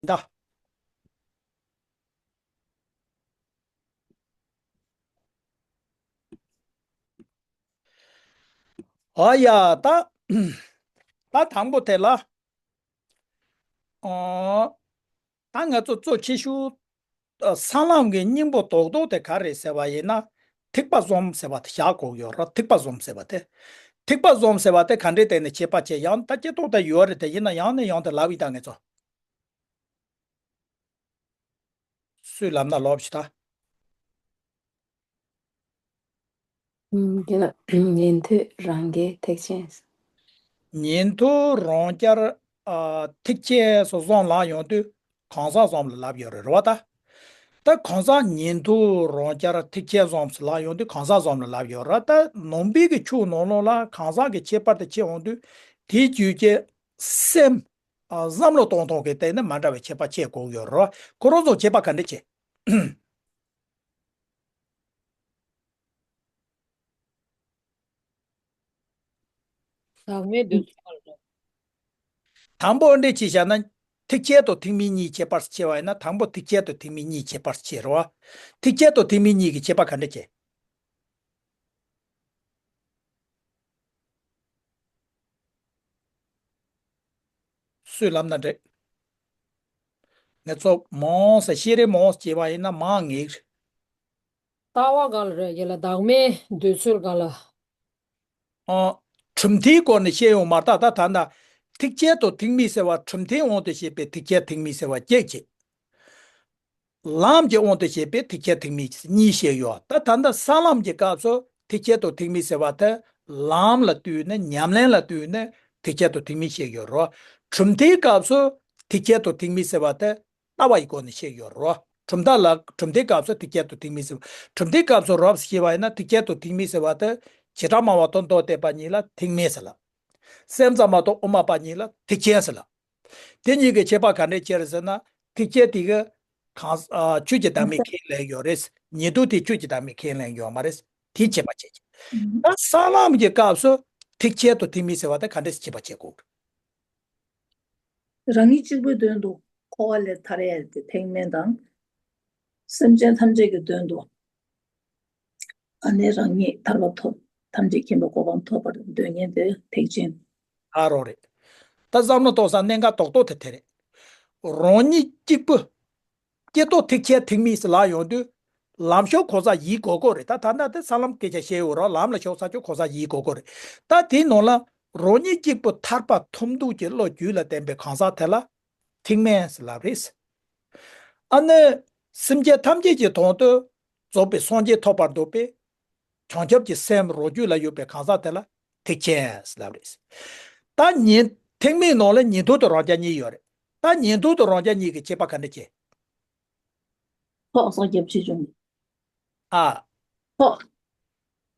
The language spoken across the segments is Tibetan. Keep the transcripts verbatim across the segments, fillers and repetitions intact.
ད། ཨ་ཡ། ད། ད་དང་པོ་དེ་ལ། ཨོ། ད་ང་ཚོ་གཙོ་ཆེ་ཤོས། ཨ། སྲང་ལམ་གྱི་སྙིང་པོ་རྡོག་རྡོག་དེ་ག་རེད་ཟེར་བ་ཡིན་ན། ཐིགས་པ་བཟུམ་ཟེར་བ་དེ་བཞག་དགོས་ཡོད་རེད། ཐིགས་པ་བཟུམ་ཟེར་བ་དེ། ཐིགས་པ་བཟུམ་ཟེར་བ་དེ་ག་འདྲའི་སྟེང་ནས་ཁྱད་པར་ཕྱེ། ཡང་ད་སྐྱེ་ཐོག་ད་ཡོད་རེད། དེ་ཡིན་ན་ཡང་ནས་ཡང་དུ་ལབ་ཡིན། ད་ང་ཚོ། སུས་ལབ་ན་ལོབས་ཤིག་ད། ཨུམ། དེ་ལ་ཉན་ཐོས་རང་རྒྱལ་ཐེག་ཆེན། ཉན་ཐོས་རང་རྒྱལ། ཨ། ཐེག་ཆེན་སོགས་བཟུང་ལབ་ཡོང་དུས་གང་ཟག་བཟུང་ལ་ལབ་ཡོད་རེད། རེད་བ་ད། ད་གང་ཟག་ཉན་ཐོས་རང་རྒྱལ་ཐེག་ཆེན་བཟུང་ལབ་ཡོང་དུས་གང་ཟག་བཟུང་ལ་ལབ་ཡོད་རེད། ད་ནང་པའི་གི་ཆོས་ནང་ལོགས་ལ་གང་ཟག་གི་ཁྱད་པར་དེ་ཕྱེ་འོང་དུས་དེའི་རྒྱུད་ཀྱི་སེམས། ཨ། བསམ་བློ་གཏོང་སྟངས་ཀྱི་སྟེང་ནས་མ་འདྲ་བའི་ཁྱད་པར་ཕྱེ་དགོས་ཡོད་རེད། ཁོ་རང་ཚོ་ཁྱད་པར་ག་འདྲ་ཕྱེ། བདག་མེད་འདོད་ཚུལ་ལ། དང་པོ་འདྲ་ཅིག་བྱས་ན། ཐེག་ཆེན་དང་ཐེག་དམན་གཉིས་ཁྱད་པར་ཕྱེ་བ་ཡིན་ན། དང་པོ་ཐེག་ཆེན་དང་ཐེག་དམན་གཉིས་ཁྱད་པར་ཕྱེ་རེད་བ། ཐེག་ཆེན་དང་ཐེག་དམན་གཉིས་ཀྱི་ཁྱད་པར་ག་འདྲ་ཕྱེ། སུས་ལབ་ན་འགྲིག། ང་ཚོ་མང་ཙམ་བཤད་རེས་མང་ཙམ་བྱས་པ་ཡིན་ན་མང་ངེས། ལྟ་བ་ག་ལ་རེད། ཡ་ལ་བདག་མེད་འདོད་ཚུལ་ག་ལ། ཨ། གྲུབ་མཐའི་སྒོ་ནས་བཤད་ཡོང་མ་རེད། ད་ད་ད་ད་ཐེག་ཆེན་དང་ཐེག་དམན་ཟེར་བ་གྲུབ་མཐའི་དབང་དུ་བྱས་པའི་ཐེག་ཆེན་ཐེག་དམན་ཟེར་བ་གཅིག་བྱས། ལམ་གྱི་དབང་དུ་བྱས་པའི་ཐེག་ཆེན་ཐེག་དམན་གཉིས་བཤད་ཡོད། ད་ད་ལྟ་ས་ལམ་གྱི་སྐབས་སུ་ཐེག་ཆེན་དང་ཐེག་དམན་ཟེར་བ་དེ་ལམ་ལ་ལྟོས་ནས་ཉམས་ལེན་ལ་ལྟོས་ནས་ཐེག་ཆེན་དང་ཐེག་དམན་བཤད་ཡོད་རེད། གྲུབ་མཐའི་སྐབས་སུ་ཐེག་ཆེན་དང་ཐེག་དམན་ཟེར་བ་དེ་ལྟ་བ་ཡི་སྒོ་ནས་བཤད་ཡོད་རེད། གྲུབ་མཐའ་ལ། གྲུབ་མཐའི་སྐབས་སུ་ཐེག་ཆེན་དང་ཐེག་དམན་ཟེར་བ། གྲུབ་མཐའི་སྐབས་སུ་རོབ་ཞེས་པ་ཡིན་ན་ཐེག་ཆེན་དང་ཐེག་དམན་ཟེར་བ་དེ་བྱེ་བྲག་སྨྲ་བ་དང་མདོ་སྡེ་པ་གཉིས་ལ་ཐེག་དམན་ཟེར་ལབ། སེམས་ཙམ་པ་དང་དབུ་མ་པ་གཉིས་ལ་ཐེག་ཆེན་ཟེར་ལབ། དེ་གཉིས་ཀྱི་ཁྱད་པར་ག་འདྲས་ཕྱེ་རེད་ཟེར་ན། ཐེག་ཆེན་དེ་གི་གང་། ཨ། ཆོས་ཀྱི་བདག་མེད་ཁས་ལེན་ཡོད་རེད། ཉན་ཐོས་དེ་ཆོས་ཀྱི་བདག་མེད་ཁས་ལེན་ཡོད་མ་རེད། དེ་ཁྱད་པར་ཕྱེ་གི། ད་ས་ལམ་གྱི་སྐབས་སུ་ཐེག་ཆེན་དང་ཐེག་དམན་ཟེར་བ་དེ་ག་འདྲས་ཁྱད་པར་ཕྱེ་དགོས། རང་ཉིད་གཅིག་པུའི་དོན་དུ་འཁོར་བ་ལས་ཐར་ཡས་དེ་ཐེག་དམན་དང་། སེམས་ཅན་ཐམས་ཅད་ཀྱི་དོན་དུ། ཨ་ནི་རང་ཉིད་ཐར་པ་ཐོབ། ཐམས་ཅད་མཁྱེན་པའི་གོ་འཕང་ཐོབ་པར་འདོད་མཁན་དེ་ཐེག་ཆེན། ཨ་རོ་རེད། ད་བསམ་བློ་གཏོང་ས་གནད་འགག་རྡོག་རྡོག་དེ་དེ་རེད། རང་ཉིད་གཅིག་པུ། སྐྱེ་ཐོག་ཐེག་ཆེན་ཐེག་དམན་ཟེར་ལབ་ཡོང་དུས། ལམ་ཤོག་གང་ཟག་ཡིན་དགོས་དགོས་རེད། ད་ད་ལྟ་དེ་ས་ལམ་སྐད་ཆ་བཤད་ཡོད་རེད། ལམ་ལ་ཤོག་ས་ཕྱོགས་གང་ཟག་ཡིན་དགོས་དགོས་རེད། ད་དེའི་ནང་ལ་རང་ཉིད་གཅིག་པུ་ཐར་པ་ཐོབ་འདོད་ཀྱི་བློ་རྒྱུད་ལ་བརྟེན་པའི་གང་ཟག་དེ་ལ་ཐེག་དམན་ཟེར་ལབ་རེད། ཨ་ནི་སེམས་ཅན་ཐམས་ཅད་ཀྱི་དོན་དུ་རྫོགས་པའི་སངས་རྒྱས་ཐོབ་པར་འདོད་པའི་བྱང་ཆུབ་ཀྱི་སེམས་རང་རྒྱུད་ལ་ཡོད་པའི་གང་ཟག་དེ་ལ་ཐེག་ཆེན་ཟེར་ལབ་རེད། ད་ཉན། ཐེག་དམན་ནང་ལ་ཉན་ཐོས་དང་རང་རྒྱལ་གཉིས་ཡོད་རེད། ད་ཉན་ཐོས་དང་རང་རྒྱལ་གཉིས་ཀྱི་ཁྱད་པར་ག་འདྲ་ཕྱེ། ཚོགས་བསགས་རྒྱབ་ཆེ་ཆུང་། ཨ། ཚོགས།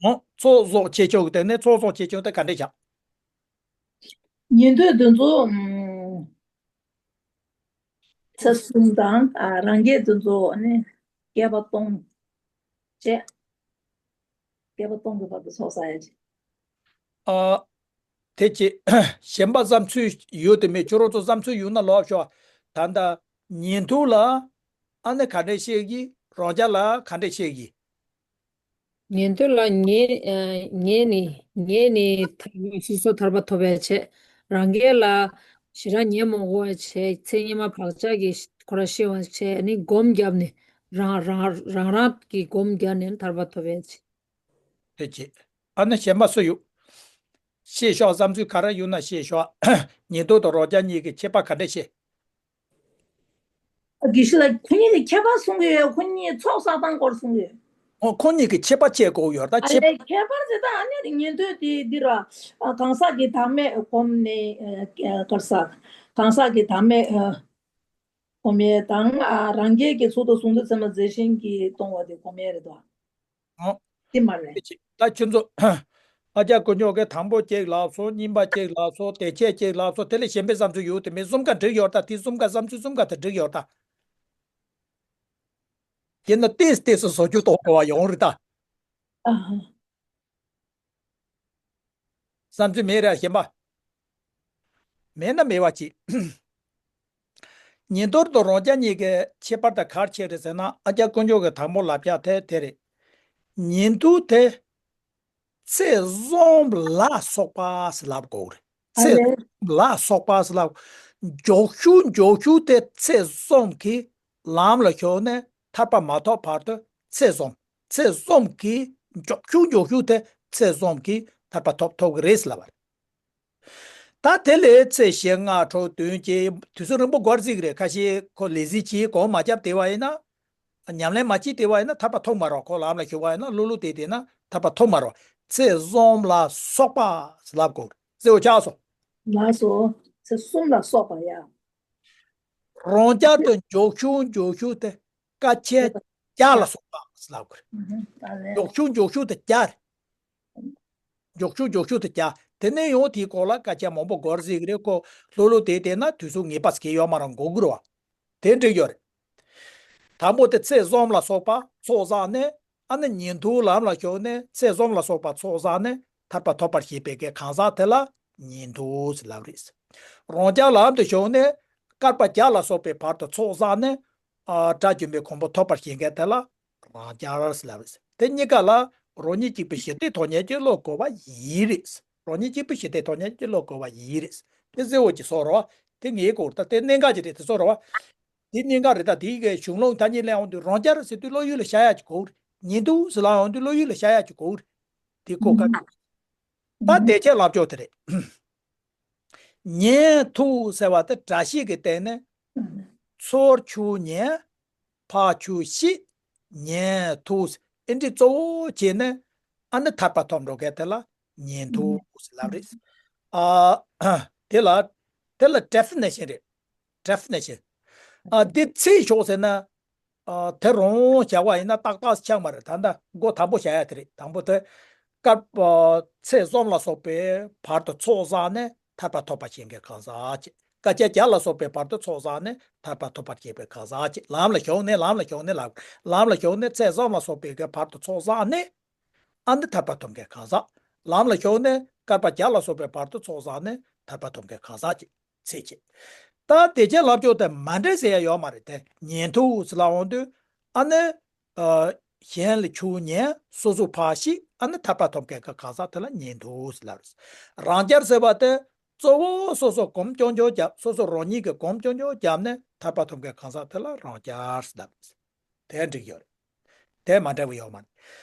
འོ། ཚོགས་བསགས་ཆེ་ཆུང་གི་སྟེང་ནས་ཚོགས་བསགས་ཆེ་ཆུང་དེ་ག་འདྲས་བྱ། ཉན་ཐོས་དེ་ཚོ། ཨམ། ཚེ་གསུམ་དང་། ཨ། རང་རྒྱལ་དེ་ཚོ་ནི་བསྐལ་པ་སྟོང་བཅས། བསྐལ་པ་སྟོང་གི་བར་དུ་ཚོགས་བསགས་ཡ་ཅིག་ཨ། དེ་ཅི། གཞན་པ་བསམ་ཚུལ་ཡོད་དེ་མེད། ཁྱོད་རང་ཚོ་བསམ་ཚུལ་ཡོད་ན་ལབ་ཤོག་ད་ལྟ་ཉན་ཐོས་ལ་ཨ་ནི་ག་འདྲས་བཤད་ཀྱི། རང་རྒྱལ་ལ་ག་འདྲས་བཤད་ཀྱི། ཉན་ཐོས་ལ་ངས། ཨ། ངས་ནི། ངས་ནི་ཐར་པ་སོ་སོ་ཐར་པ་ཐོབ་པའི་ཆེད། རང་རྒྱལ་ལ་ཞེ་དྲག་ཉན་མི་དགོས་པའི་ཆེད། ཚེ་སྔོན་མ་བག་ཆགས་ཀྱི་ཁོ་ར་ཤེས་པའི་ཆེད་ནི་སྒོམ་བརྒྱབ་ནས་རང་རང་རང་རང་གི་སྒོམ་བརྒྱབ་ནས་ཐར་པ་ཐོབ་པའི་ཆེད། དེ་ཅི། ཨ་ནི་གཞན་པ་སུ་ཡོད། བཤད་ཤོག་བསམ་ཚུལ་ག་རེ་ཡོད་ན་བཤད་ཤོག་ཉན་ཐོས་དང་རང་རྒྱལ་གཉིས་ཀྱི་ཁྱད་པར་ག་འདྲས་བཤད། དགེ་བཤེས་ལགས། ཁོ་གཉིས་ཀྱི་ཁྱད་པར་གསུང་གི་ཡོད། ཁོ་གཉིས་ཚོགས་བསགས་སྟངས་སྐོར་གསུང་གི་ཡོད། ཨོ། ཁོ་གཉིས་ཀྱི་ཁྱད་པར་ཕྱེ་དགོས་ཡོད་ད། ཨ་ཁྱད། ལས་ཁྱད་པར་ཟེར་ད་ཨ་ནི་ཉན་ཐོས་དེ་འདི་ར། ཨ། གང་ཟག་གི་བདག་མེད་སྒོམ་ནས། ཨ། ག་རེ་ཟ། གང་ཟག་གི་བདག་མེད། ཨ། སྒོམ་ཡས་དང་། ཨ། རང་རྒྱལ་གྱི་ཚུལ་དུ་གཟུང་འཛིན་ཚད་མ་རྫས་གཞན་གྱིས་སྟོང་བ་དེ་སྒོམ་ཡས་རེད་དོ། ཨོ། དེ་མ་རེད། ད་ཁྱོད་ཚོ་ཨ་ཅག་དཀོན་མཆོག་གིས་དང་པོ་གཅིག་ལབ་སོང་། གཉིས་པ་གཅིག་ལབ་སོང་། དེ་ཆེད་གཅིག་ལབ་སོང་། དེ་ལས་གཞན་པའི་བསམ་ཚུལ་ཡོད་དེ་མེད། གསུམ་ཀ་འགྲིག་ཡོད་ད། དེ་གསུམ་ཀ་བསམ་ཚུལ་གསུམ་ཀ་དེ་འགྲིག་ཡོད་ད། དེ་ན་ཏེས་ཏེས་སུ་བཟོ་རྒྱུ་གཏོང་དགོས་པ་ཡོང་རེད་ད། ཨ་ཧ། བསམ་ཚུལ་མེད་རེད་གཞན་པ། མེད་ན་མེད་པ་ཅིག་ཉིན་ཐོ་དང་རང་རྐྱ་གཉིས་ཀྱི་ཁྱད་པར་དེ་ག་རེ་ཆགས་རེད་ཟེར་ན། ཨ་ཀྱཱ་དཀོན་མཆོག་གི་དང་པོ་ལབ་ཡག་དེ་དེ་རེད། ཉིན་ཐོ་དེ་ཚེས་བཟང་ལ་སོགས་པ་ཟེར་ལབ་དགོས་རེད། ཨ་ཚེས་ལེ། བཟང་ལ་སོགས་པ་ཟེར་ལབ། མགྱོགས་ཤོས་མགྱོགས་ཤོས་དེ་ཚེས་བཟང་གི་ལམ་ལ་ཞུགས་ནས་ཐར་པ་མ་ཐོབ་བར་དུ་ཚེས་བཟང་། ཚེས་བཟང་གི་མགྱོགས་ཤོས་མགྱོགས་ཤོས་དེ་ཚེས་བཟང་གི་ཐར་པ་ཐོབ་ཐུབ་ཀྱི་རེད་ཟེར་ལབ་པ་རེད། ད་དེ་ལས་ཚེས་བཞི་ལྔ་དྲུག་བདུན་བཅུ་དུས་ཚོད་རིང་པོ་འགོར་སྲིད་ཀྱི་རེད། ཁ་ཤས་ཁོ་ལས་གཟིགས་བྱེད་གོམ་མ་བརྒྱབ་བསྡད་པ་ཡིན་ན། ཉམས་ལེན་མ་བྱེད་བསྡད་པ་ཡིན་ན་ཐར་པ་ཐོབ་མ་རེད། ཁོ་ལམ་ལ་ཞུགས་པ་ཡིན་ན་ལྷོད་ལྷོད་བསྡད་བསྡད་ན་ཐར་པ་ཐོབ་མ་རེད། ཚེས་བཟང་ལ་སོགས་པ་ལབ་དགོས་རེད། གསལ་པོ་ཆགས་སོང་། ལགས་སོ། ཚེས་གསུམ་ལ་སོགས་པ་ཡ། རང་རྐྱ་དང་མགྱོགས་ཤོས་མགྱོགས་ཤོས་དེ་སྐར་ཆ་བརྒྱ་ལ་སོགས་པ་ལབ་དགོས་རེད། ཨ་ལེ། མགྱོགས་ཤོས་མགྱོགས་ཤོས་དེ་བརྒྱ་རེད། མགྱོགས་ཤོས་མགྱོགས་ཤོས་དེ་བརྒྱ། དེ་ནས་ཡང་དེའི་སྐོར་ལ་སྐར་ཆ་མང་པོ་འགོར་སྲིད་ཀྱི་རེད། ཁོ་ལྷོད་ལྷོད་བསྡད་བསྡད་ན་དུས་ཚོད་ངེས་པ་ཟེར་གྱི་ཡོད་མ་རེད། འགོར་གྱི་རེད་བ། དེ་འགྲིག་ཡོད་རེད། དང་པོ་དེ་ཚེས་བཟང་ལ་སོགས་པ་ཚོགས་བསགས་ནས། ཨ་ནི་ཉིན་ཐོ་ལམ་ལ་ཞུགས་ནས་ཚེས་བཟང་ལ་སོགས་པ་ཚོགས་བསགས་ནས་ཐར་པ་ཐོབ་པར་བྱེད་པའི་གི་གང་ཟག་དེ་ལ་ཉིན་ཐོ་ཟེར་ལབ་རེད། རང་རྐྱ་ལམ་དུ་ཞུགས་ནས་བསྐལ་པ་བརྒྱ་ལ་སོགས་པའི་བར་དུ་ཚོགས་བསགས་ནས། ཨ། དགྲ་བཅོམ་པའི་གོ་འཕང་ཐོབ་པར་བྱེད་མཁན་དེ་ལ་རང་རྐྱ་ཟེར་ལབ་རེད། དེ་གཉིས་ཀ་ལ་རང་ཉིད་གཅིག་པུ་ཞི་བདེའི་ཐོབ་ཉེས་ཀྱི་བློ་འགོ་བ་ཡིན་རེད། རང་ཉིད་གཅིག་པུ་ཞི་བདེའི་ཐོབ་ཉེས་ཀྱི་བློ་འགོ་བ་ཡིན་རེད། དེ་གསལ་པོ་ཅིག་སོང་རེད་བ། དེ་ངའི་སྐོར་ད་དེ་གནད་འགག་ཅིག་རེད། དེ་ཚོ་རེད་བ། དེ་གནད་འགག་རེད། ད་དེའི་གི་གཞུང་ལུགས་ཐ་སྙད་ལེན་ཡོང་དུས་རང་རྐྱ་ཟེར་དུས་བློ་ཡུལ་ལ་ཤར་ཡག་ཅིག་དགོས་རེད། ཉིན་ཐོ་ཟེར་ལབ་ཡོང་དུས་བློ་ཡུལ་ལ་ཤར་ཡག་ཅིག་དགོས་རེད། དེ་ཁོ་ག་ད་དེ་ཆེད་ལབ་ཕྱོགས་དེ་རེད། ཉིན་ཐོ་ཟེར་བ་དེ་སྒྲ་བཤད་ཀྱི་སྟེང་ནས་ཚུར་ཆུ་ཉིན། ཕར་ཆུ་ཤིག་ཉིན་ཐོ་ཟེར། ཨེ་འདྲ་གཙོ་བོ་བྱས་ནས་ཨ་ནི་ཐར་པ་ཐོབ་འགྲོ་མཁན་དེ་ལ་ཉིན་ཐོ་ཟེར་ལབ་རེད། ཨ། དེ་ལ་དེ་ལ་ཌེ་ཕི་ནེ་ཤན་རེད། ཌེ་ཕི་ནེ་ཤན། ཨ། དེ་ཚེས་ཞོག་ཟེར་ན། ཨ། དེ་རང་བཞག་པ་ཡིན་ན་ཏག་ཏག་ཆགས་མ་རེད། ད་ལྟ་མགོ་དང་པོ་བཞག་ཡ་དེ་རེད། དང་པོ་དེ། སྐབས། ཨ། ཚེས་གསུམ་ལ་སོགས་པའི་བར་དུ་ཚོགས་བསགས་ནས་ཐར་པ་ཐོབ་པར་བྱེད་མཁན་གང་ཟག་ཅིག་སྐར་ཆ་བརྒྱ་ལ་སོགས་པའི་བར་དུ་ཚོགས་བསགས་ནས་ཐར་པ་ཐོབ་པར་བྱེད་པའི་གང་ཟག་ཅིག་ལམ་ལ་ཞུགས་ནས། ལམ་ལ་ཞུགས་ནས་ལབ། ལམ་ལ་ཞུགས་ནས་ཚེས་གསུམ་ལ་སོགས་པའི་གི་བར་དུ་ཚོགས་བསགས་ནས། ཨ་ནི་ཐར་པ་ཐོབ་མཁན་གང་ཟག་ལམ་ལ་ཞུགས་ནས་བསྐལ་པ་བརྒྱ་ལ་སོགས་པའི་བར་དུ་ཚོགས་བསགས་ནས་ཐར་པ་ཐོབ་མཁན་གང་ཟག་ཅིག་ཚེས་བྱེད། ད་དེ་ཆེད་ལབ་ཕྱོགས་དེ་མ་འདྲ་ཟེར་ཡ་ཡོད་མ་རེད་དེ། ཉིན་ཐོ་ཟེར་ལབ་ཡོང་དུས་ཨ་ནི། ཨ། གཞན་ལ་ཆུ་ཉིན། སོ་སོ་ཕར་ཤིག་ཨ་ནི་ཐར་པ་ཐོབ་མཁན་གྱི་གང་ཟག་དེ་ལ་ཉིན་ཐོ་ཟེར་ལབ་རེད། རང་རྐྱ་ཟེར་བ་དེ་གཙོ་བོ་སོ་སོ་གོམ་རྐྱང་རྐྱང་བརྒྱབ། སོ་སོ་རང་ཉིད་ཀྱི་གོམ་རྐྱང་རྐྱང་བརྒྱབ་ནས་ཐར་པ་ཐོབ་མཁན་གང་ཟག་དེ་ལ་རང་རྐྱ་ཟེར་ལབ་རེད། དེ་འགྲིག་ཡོད་རེད། དེ་མ་འདྲ་བ་ཡོད་མ་རེད།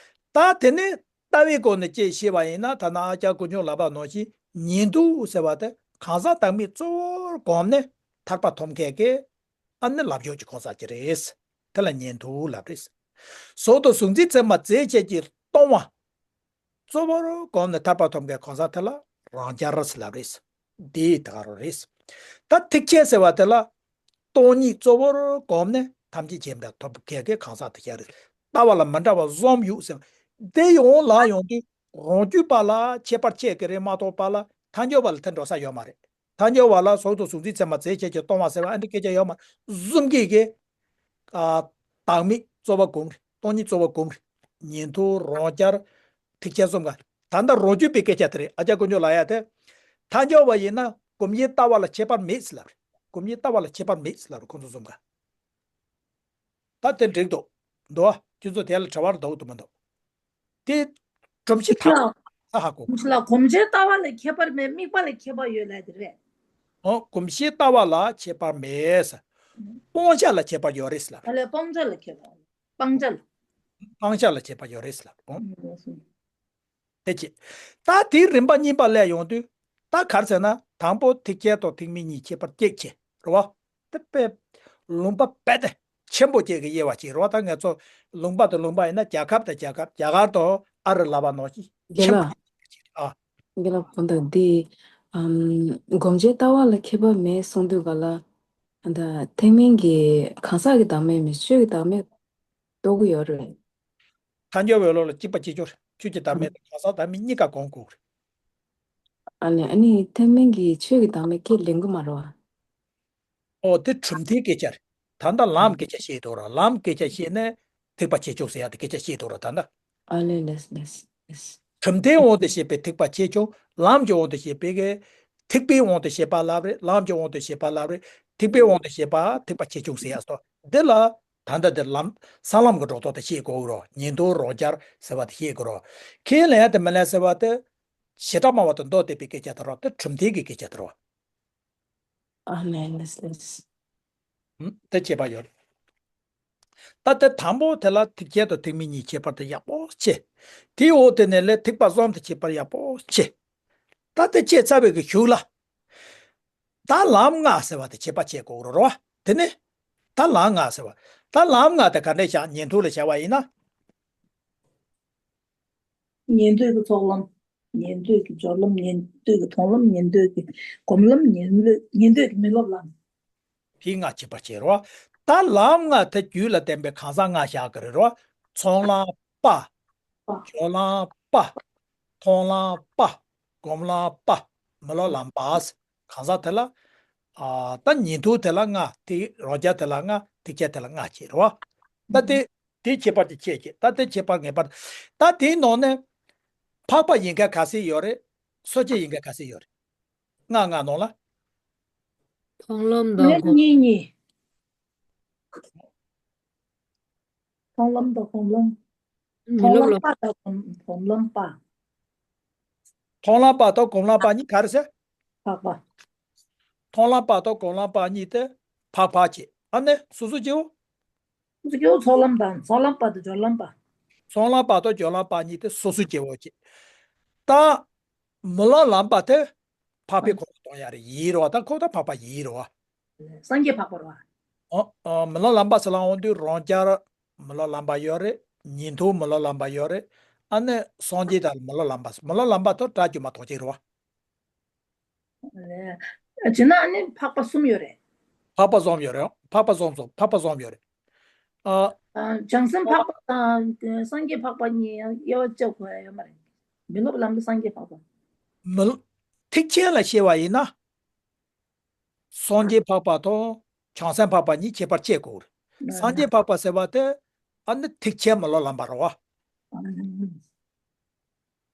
ད་དེ་ནས་ལྟ་བའི་སྒོ་ནས་དཔྱད་ཤེས་པ་ཡིན་ན། ད་ནང་ཨ་ཀྱ་དཀོན་མཆོག་ལབ་པ་ནང་བཞིན་ཉིན་ཐོ་ཟེར་བ་དེ་གང་ཟག་བདག་མེད་གཙོ་བོར་བསྒོམས་ནས་ཐར་པ་ཐོབ་མཁན་གྱི་ཨ་ནི་ལབ་ཕྱོགས་ཀྱི་གང་ཟག་ཅིག་རེད། དེ་ལ་ཉིན་ཐོ་ལབ་རེད། གཟུགས་དང་གཟུགས་འཛིན་ཚད་མ་རྫས་བཅས་ཀྱིས་སྟོང་བ་གཙོ་བོར་བསྒོམས་ནས་ཐར་པ་ཐོབ་མཁན་གང་ཟག་དེ་ལ་རང་རྐྱ་ཟེར་ལབ་རེད། འདི་ད་ག་རང་རེད། ད་ཐེག་ཆེན་ཟེར་བ་དེ་ལ་སྟོང་ཉིད་གཙོ་བོར་བསྒོམས་ནས་ཐམས་ཅད་མཁྱེན་པ་ཐོབ་མཁན་གྱི་གང་ཟག་དེ་ཤར་རེད། ལྟ་བ་ལ་མི་འདྲ་བ་གསུམ་ཡོད་ཟེར་བ། དེ་ཡང་ལ་ཡོང་དུས་རང་རྒྱུད་པ་ལ་ཁྱད་པར་ཕྱེ་གི་རེད་མ་གཏོགས་པ་ལ་ཐལ་འགྱུར་བ་ལ་དེ་འགྲོ་ས་ཡོད་མ་རེད། ཐལ་འགྱུར་བ་ལ་གཟུགས་དང་གཟུགས་འཛིན་ཚད་མ་རྫས་བཅས་ཀྱིས་སྟོང་བ་ཟེར་བ་ཨ་འདྲ་སྐད་ཆ་ཡོད་མ་རེད། གསུམ་གྱིས་གི། ཨ། བདག་མེད་གཙོ་བོར་བསྒོམས་རེད། སྟོང་ཉིད་གཙོ་བོར་བསྒོམས་རེད། ཉིན་ཐོ་རང་རྐྱ་ཐེག་ཆེན་གསུམ་ག་ད་ལྟ་རང་རྒྱུད་པའི་སྐད་ཆ་དེ་རེད། ཨ་ཀྱ་དཀོན་མཆོག་ལབ་ཡ་དེ། ཐལ་འགྱུར་བ་ཡིན་ན་སྒོམ་ཡུལ་ལྟ་བ་ལ་ཁྱད་པར་མེད་ཟེར་ལབ་རེད། སྒོམ་ཡུལ་ལྟ་བ་ལ་ཁྱད་པར་མེད་ཟེར་ལབ་རེད། ཁོང་ཚོ་གསུམ་ག་ད་དེ་འགྲིག་འདུག་འདུག་ཨ། ཁྱོད་ཚོ་དེ་ལ་དྲི་བ་འདུག་འདུག་མི་འདུག་དེ་སྒྲོམ་གཞི་དག་ལ་ཧ་གོ། ལ་སྒོམ་བྱའི་ལྟ་བ་ལ་ཁྱད་པར་མེད། དམིགས་པ་ལ་ཁྱད་པར་ཡོད་ལབ་དེ་རེད། ཨོ། སྒོམ་བྱའི་ལྟ་བ་ལ་ཁྱད་པར་མེད། སྤང་བྱ་ལ་ཁྱད་པར་ཡོད་རེད་ལབ། ཨ་ལས་སྤང་བྱ་ལ་ཁྱད་པར། སྤང་བྱ་ལ། སྤང་བྱ་ལ་ཁྱད་པར་ཡོད་རེད་ལབ། ཨོ། ཨ་ལས་སོ། དེ་ཅི། ད་དེའི་རིམ་པ་གཉིས་པ་ལས་ཡོང་དུས། ད་ག་རེ་ཟེར་ན་དང་པོ་ཐེག་ཆེན་དང་ཐེག་དམན་གཉིས་ཁྱད་པར་སྐྱེད་ཆེ་རེད་བ། དེ་དཔེ་ལུང་པ་དཔེ་དེ་ཆེན་པོ་སྐྱེད་ཀྱི་དབྱེ་བ་ཅིག་རེད་བ། ད་ང་ཚོ་ལུང་པ་དང་ལུང་པ་ཡིན་ན་རྒྱལ་ཁབ་དང་རྒྱལ་ཁབ། རྒྱ་གར་དང་ཨ་རི་ལབ་པ་ནང་བཞིན་རྒན་ཆེན་པོ་ལགས། སྐྱེད་ཀྱི་ཅིག་རེད་ཨ། རྒན་ལགས་གོང་དུ་འདི། ཨམ། སྒོམ་བྱའི་ལྟ་བ་ལ་ཁྱད་པར་མེད་གསུང་དུས་ག་ལ། ཨ། ད་ཐེག་དམན་གྱི་གང་ཟག་གི་བདག་མེད་མེད། ཆོས་ཀྱི་བདག་མེད་རྟོགས་ཀྱི་ཡོད་རེད། ཐལ་འགྱུར་བའི་བློ་ལ་གཅིག་པ་གཅིག་ཆོད་རེད། ཆོས་ཀྱི་བདག་མེད་དང་གང་ཟག་བདག་མེད་གཉིས་ཀ་སྒོམ་དགོས་རེད། ཨ་ནི་ཨ་ནི་ཐེག་དམན་གྱིས་ཆོས་ཀྱི་བདག་མེད་ཁས་ལེན་གྱི་མ་རེད་བ། ཨོ། དེ་གྲུབ་མཐའི་སྐད་ཆ་རེད། ད་ལྟ་ལམ་སྐད་ཆ་བཤད་འདུག་ར། ལམ་སྐད་ཆ་བཤད་ནས་ཐེག་པ་ཆེ་ཆུང་ཟེར་ཡ་དེ་སྐད་ཆ་བཤད་འདུག་ར་ད་ལྟ། ཨ་ལས་ལས་ལས་ལས། གྲུབ་མཐའི་དབང་དུ་བྱས་པའི་ཐེག་པ་ཆེ་ཆུང་། ལམ་གྱི་དབང་དུ་བྱས་པའི་གི་ཐེག་པའི་དབང་དུ་བྱས་པ་ལབ་རེད། ལམ་གྱི་དབང་དུ་བྱས་པ་ལབ་རེད། ཐེག་པའི་དབང་དུ་བྱས་པ་ཐེག་པ་ཆེ་ཆུང་ཟེར་ཡ་སོ། འདི་ལ་ད་ལྟ་འདི་ལམ་ས་ལམ་གྱི་སྒྲོ་འདོགས་དེ་བཤད་དགོས་རོ། ཉན་ཐོས་རང་རྒྱལ་ཟེར་བ་དེ་བཤད་དགོས་རོ། ཁས་ལེན་ཡ་དེ་མི་ལེན་ཟེར་བ་དེ་བྱེ་བྲག་སྨྲ་བ་དང་མདོ་སྡེ་པའི་སྐད་ཆ་དེ་རོ། དེ་གྲུབ་མཐའི་གི་སྐད་ཆ་དེ་རོ། ཨ་ལེ་ལེ་ལེ། ཧུམ། དེ་ཁྱད་པར་ཡོད་རེད། ད་དེ་དང་པོ་དེ་ལ་ཐེག་ཆེན་དང་ཐེག་དམན་གཉིས་ཁྱད་པར་དེ་ཡག་པོ་ཕྱེ། དེའི་འོག་དེ་ནས་ལས་ཐེག་པ་གསུམ་དེ་ཁྱད་པར་ཡག་པོ་ཕྱེ། ད་དེ་ཕྱེ་ཚར་བའི་གི་གཞུག་ལ། ད་ལམ་ལྔ་ཟེར་བ་དེ་ཁྱད་པར་ཕྱེ་དགོས་རེད་རོ། དེ་ནས་ད་ལམ་ལྔ་ཟེར་བ། ད་ལམ་ལྔ་དེ་ག་འདྲས་བཞག་ཉན་ཐོས་ལ་བཞག་པ་ཡིན་ན། ཉན་ཐོས་ཀྱི་ཚོགས་ལམ། ཉན་ཐོས་ཀྱི་སྦྱོར་ལམ། ཉན་ཐོས་ཀྱི་མཐོང་ལམ། ཉན་ཐོས་ཀྱི་སྒོམ་ལམ། ཉན་ལོས་ཉན་ཐོས་ཀྱི་མི་སློབ་ལམ། དེ་ལྔ་ཁྱད་པར་ཕྱེ་རོ། ད་ལམ་ལྔ་དེ་རྒྱུད་ལ་བསྟན་པའི་གང་ཟག་ལྔ་བཞག་གི་རེད་རོ། ཚོགས་ལམ་པ། སྦྱོར་ལམ་པ། མཐོང་ལམ་པ། སྒོམ་ལམ་པ། མི་སློབ་ལམ་པ། གང་ཟག་དེ་ལ། ཨ། ད་ཉན་ཐོས་དེ་ལ་ལྔ། དེ་རང་རྒྱལ་དེ་ལ་ལྔ། ཐེག་ཆེན་དེ་ལ་ལྔ་བྱས་རོ། ད་དེ་དེ་ཁྱད་པར་དེ་ཁྱད་ཀྱི། ད་དེ་ཁྱད་པར་ངེས་པར། ད་དེའི་ནང་ནས་འཕགས་པ་ཡིན་མཁན་ག་ཚད་ཡོད་རེད། སོ་སྐྱེ་ཡིན་མཁན་ག་ཚད་ཡོད་རེད། ལྔ་ལྔ་ནང་ལ། མཐོང་ལམ་དང་སྒོམ། གཉིས་གཉིས། མཐོང་ལམ་དང་སྒོམ་ལམ། མི་མཐོང་སློབ་ལམ་ལམ། པ་དང་སྒོམ་སྒོམ་ལམ་པ། མཐོང་ལམ་པ་དང་སྒོམ་ལམ་པ་གཉིས་ག་རེ་ཟེར། འཕགས་པ། མཐོང་ལམ་པ་དང་སྒོམ་ལམ་པ་གཉིས་དེ་འཕགས་པ་བྱས། ཨ་ནི་སོ་སོ་སྐྱེ་བོ། སོ་སོ་སྐྱེ་བོ་ཚོགས་ལམ་དང་ཚོགས་ལམ་པ་དང་སྦྱོར་ལམ་པ། ཚོགས་ལམ་པ་དང་སྦྱོར་ལམ་པ་གཉིས་དེ་སོ་སོ་སྐྱེ་བོ་བྱས། ད་མི་སློབ་ལམ་པ་དེ་འཕགས་པའི་ཁོངས་སུ་གཏོང་ཡ་རེད། ཡིན་རོ། ད་ཁོ་ད་འཕགས་པ་ཡིན་རོ། སངས་རྒྱས་འཕགས་པ་རེད་བ། ཨོ། ཨོ། མི་སློབ་ལམ་པ་ཟེར་ལ་འོང་དུས་རང་རྒྱལ་མི་སློབ་ལམ་པ་ཡོད་རེད། ཉན་ཐོས་མི་སློབ་ལམ་པ་ཡོད་རེད། ཨ་ནི་སངས་རྒྱས་དང་མི་སློབ་ལམ་པ། མི་སློབ་ལམ་པ་དང་དགྲ་བཅོམ་པ་ཐོག་གཅིག་རེད་བ། ཨེ། བྱས་ན་ཨ་ནི་འཕགས་པ་གསུམ་ཡོད་རེད། འཕགས་པ་གསུམ་ཡོད་རེད། འཕགས་པ་གསུམ་གསུམ། འཕགས་པ་གསུམ་ཡོད་རེད། ཨ། ཨ། བྱང་སེམས་འཕགས་པ་དང་སངས་རྒྱས་འཕགས་པ་གཉིས་དབྱེ་བ་ཕྱེ་དགོས་ཡ་ཡོད་མ་རེད། མི་སློབ་ལམ་དུ་སངས་རྒྱས་འཕགས་པ། མི། ཐེག་ཆེན་ལ་བཤད་པ་ཡིན་ན། སངས་རྒྱས་འཕགས་པ་དང་བྱང་སེམས་འཕགས་པ་གཉིས་ཁྱད་པར་ཕྱེ་དགོས་རེད། སངས་རྒྱས་འཕགས་པ་ཟེར་བ་དེ་ཨ་ནི་ཐེག་ཆེན་མི་སློབ་ལམ་པ་རེད་བ།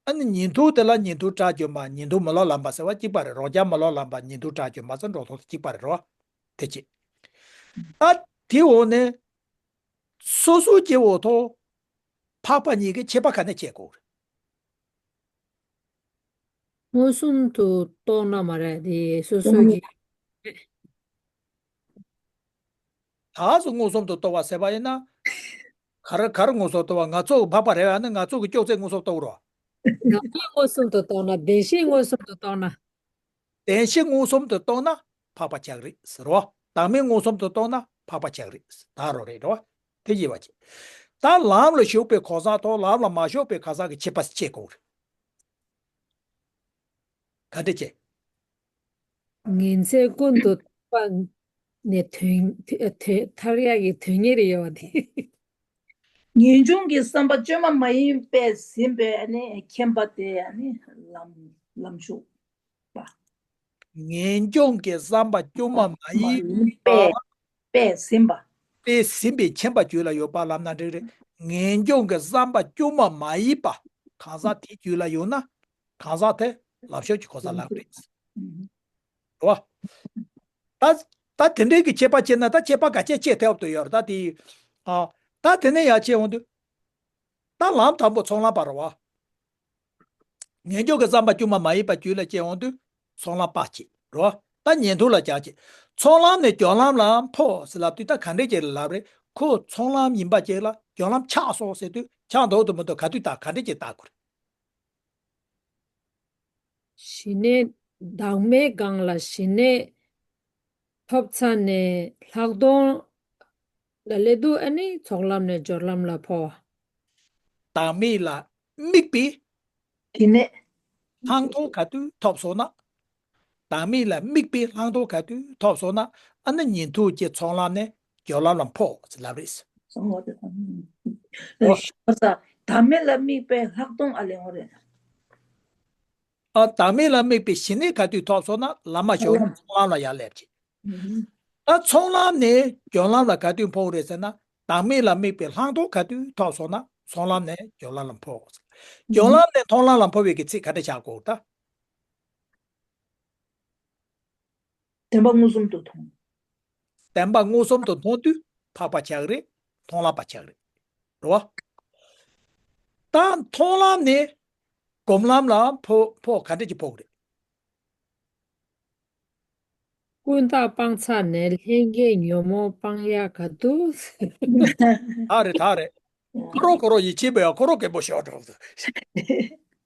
ཨ་ནི་ཉན་ཐོས་དེ་ལ་ཉན་ཐོས་དགྲ་བཅོམ་པ། ཉན་ཐོས་མི་སློབ་ལམ་པ་ཟེར་བ་གཅིག་པ་རེད། རང་རྒྱལ་མི་སློབ་ལམ་པ། ཉན་ཐོས་དགྲ་བཅོམ་པ་ཟེར་འགྲོ་སྟངས་དེ་གཅིག་པ་རེད་རོ། དེ་གཅིག། ད་དེའི་འོག་ནས་སོ་སོའི་སྐྱེ་བོ་དང་འཕགས་པ་གཉིས་ཀྱི་ཁྱད་པར་ག་ནས་ཕྱེ་དགོས་རེད། མངོན་སུམ་དུ་རྟོགས་ན་མ་རེད་དེ་སོ་སོ་གི། ད་སུ་མངོན་སུམ་དུ་རྟོགས་པ་ཟེར་བ་ཡིན་ན། ག་རེ་ག་རེ་མངོན་སུམ་རྟོགས་པ། ང་ཚོ་འཕགས་པ་རེད་བ་ནི་ང་ཚོ་གི་ཅོག་ཙེ་མངོན་སུམ་རྟོགས་རོགས། བདག་མེད་མངོན་སུམ་དུ་རྟོགས་ན། བདེན་བཞི་མངོན་སུམ་དུ་རྟོགས་ན། བདེན་བཞི་མངོན་སུམ་དུ་རྟོགས་ན་འཕགས་པ་ཆགས་རེད་ཟེར་རོ། བདག་མེད་མངོན་སུམ་དུ་རྟོགས་ན་འཕགས་པ་ཆགས་རེད་ཟེར། ད་རོ་རེད་རོ། དེ་ཡིན་པ་ཅིག། ད་ལམ་ལ་ཞུགས་པའི་གང་ཟག་དང་ལམ་ལ་མ་ཞུགས་པའི་གང་ཟག་གི་ཁྱད་པར་ཕྱེ་དགོས་རེད། ག་འདྲ་བྱས། ངེས་ཚད་ཀུན་ཏུ་བརྟགས་པ་ནས་དོན་དོན་ཐར་ཡག་གི་དོན་གཉེར་ཡོད་པ་དེ། ངེས་འབྱུང་གི་བསམ་པ་བཅོས་མ་མ་ཡིན་པས་ཟིན་པའི་ཨ་ནི་མཁྱེན་པ་དེ་ཨ་ནི་ལམ་ལམ་ཞུགས་པ། ངེས་འབྱུང་གི་བསམ་པ་བཅོས་མ་མ་ཡིན་པ། པས་ཟིན་པ། པས་ཟིན་པའི་མཁྱེན་པ་རྒྱུད་ལ་ཡོད་པ་ལབ་ན་འགྲིག་རེད། ངེས་འབྱུང་གི་བསམ་པ་བཅོས་མ་མ་ཡིན་པ་གང་ཟག་དེའི་རྒྱུད་ལ་ཡོད་ན། གང་ཟག་དེ་ལམ་ཞུགས་ཀྱི་གོ་ས་ལེན་རེད། རེད་བ། ད་ད་དེ་འདྲའི་གི་ཁྱད་པར་ཕྱེ་ན་ད་ཁྱད་པར་ག་ཁྱད་ཁྱད་ཐེབས་དུ་ཡོད་རེད། ད་དེ། ཨ། ད་དེ་ནས་ཡར་ཕྱེ་འོང་དུས། ད་ལམ་དང་པོ་ཚོགས་ལམ་པ་རེད་བ། ངེས་འབྱུང་གི་བསམ་པ་བཅོས་མ་མ་ཡིན་པ་རྒྱུད་ལ་སྐྱེ་འོང་དུས་ཚོགས་ལམ་པ་བྱེད་རོ། ད་ཉན་ཐོས་ལ་སྦྱར་བྱེད། ཚོགས་ལམ་ནས་སྦྱོར་ལམ་ལ་འཕོ་ཟེར་ལབ་དུས་ད་ག་འདྲས་ཅིག་ལབ་རེད། ཁོ་ཚོགས་ལམ་ཡིན་པ་ཅིག་ལ་སྦྱོར་ལམ་ཆགས་སོང་ཟེར་དུས་ཆགས་འདུག་ཏུ་མི་འདུག་ག་དུས་ད་ག་འདྲས་ཅིག་བལྟ་དགོས་རེད། ཞི་གནས་བདག་མེད་སྒང་ལ་ཞི་གནས་ཐོབ་ཚར་ནས་ལྷག་མཐོང་ལ་སླེབས་དུས་ཨ་ནི་ཚོགས་ལམ་ནས་སྦྱོར་ལམ་ལ་འཕོ་བ། བདག་མེད་ལ་དམིགས་པའི་དེ་ནས་ལྷག་མཐོང་ག་དུས་ཐོབ་སོང་ན། བདག་མེད་ལ་དམིགས་པའི་ལྷག་མཐོང་ག་དུས་ཐོབ་སོང་ན། ཨ་ནི་ཉན་ཐོས་ཀྱི་ཚོགས་ལམ་ནས་སྦྱོར་ལམ་ལ་འཕོ་ཟེར་ལབ་རེད། སོང་བ་དེ་དང་། འོ། ཞོར་ས་བདག་མེད་ལ་དམིགས་པའི་ལྷག་མཐོང་ཨ་ལེ་འོ་རེད། ཨ། བདག་མེད་ལ་དམིགས་པའི་ཞི་གནས་ག་དུས་ཐོབ་སོང་ན་ལམ་མ་ཞོག་ཚོགས་ལམ་ལ་ཡར་སླེབས་ཀྱི། ཨ། ཚོགས་ལམ་ནས་སྦྱོར་ལམ་ལ་ག་དུས་འཕོ་བ་རེད་ཟེར་ན། བདག་མེད་ལ་དམིགས་པའི་ལྷག་མཐོང་ག་དུས་ཐོབ་སོང་ན་ཚོགས་ལམ་ནས་སྦྱོར་ལམ་ལ་འཕོ། སྦྱོར་ལམ་ནས་མཐོང་ལམ་ལ་འཕོ་བའི་གི་ཚིག་ག་འདྲ་བྱ་དགོས་ད། བདེན་པ་མངོན་སུམ་དུ་མཐོང་། བདེན་པ་མངོན་སུམ་དུ་མཐོང་དུས་འཕགས་པ་ཆགས་རེད། མཐོང་ལམ་པ་ཆགས་རེད། རེད་བ། ད་མཐོང་ལམ་ནས་སྒོམ་ལམ་ལ་འཕོ་འཕོ་ག་འདྲ་ཅིག་འཕོ་གི་རེད། ཀུན་བརྟགས་སྤངས་ཚར་ནས་ལྷན་སྐྱེས་ཉོན་མོངས་སྤང་ཡག་ག་དུས། ད་རེད་ད་རེད། ཁོ་རོ་ཁོ་རོ་ཡིད་ཆེས་པའི་ཁོ་རོ་རྒན་པོ་ཞོག་འགྲོ།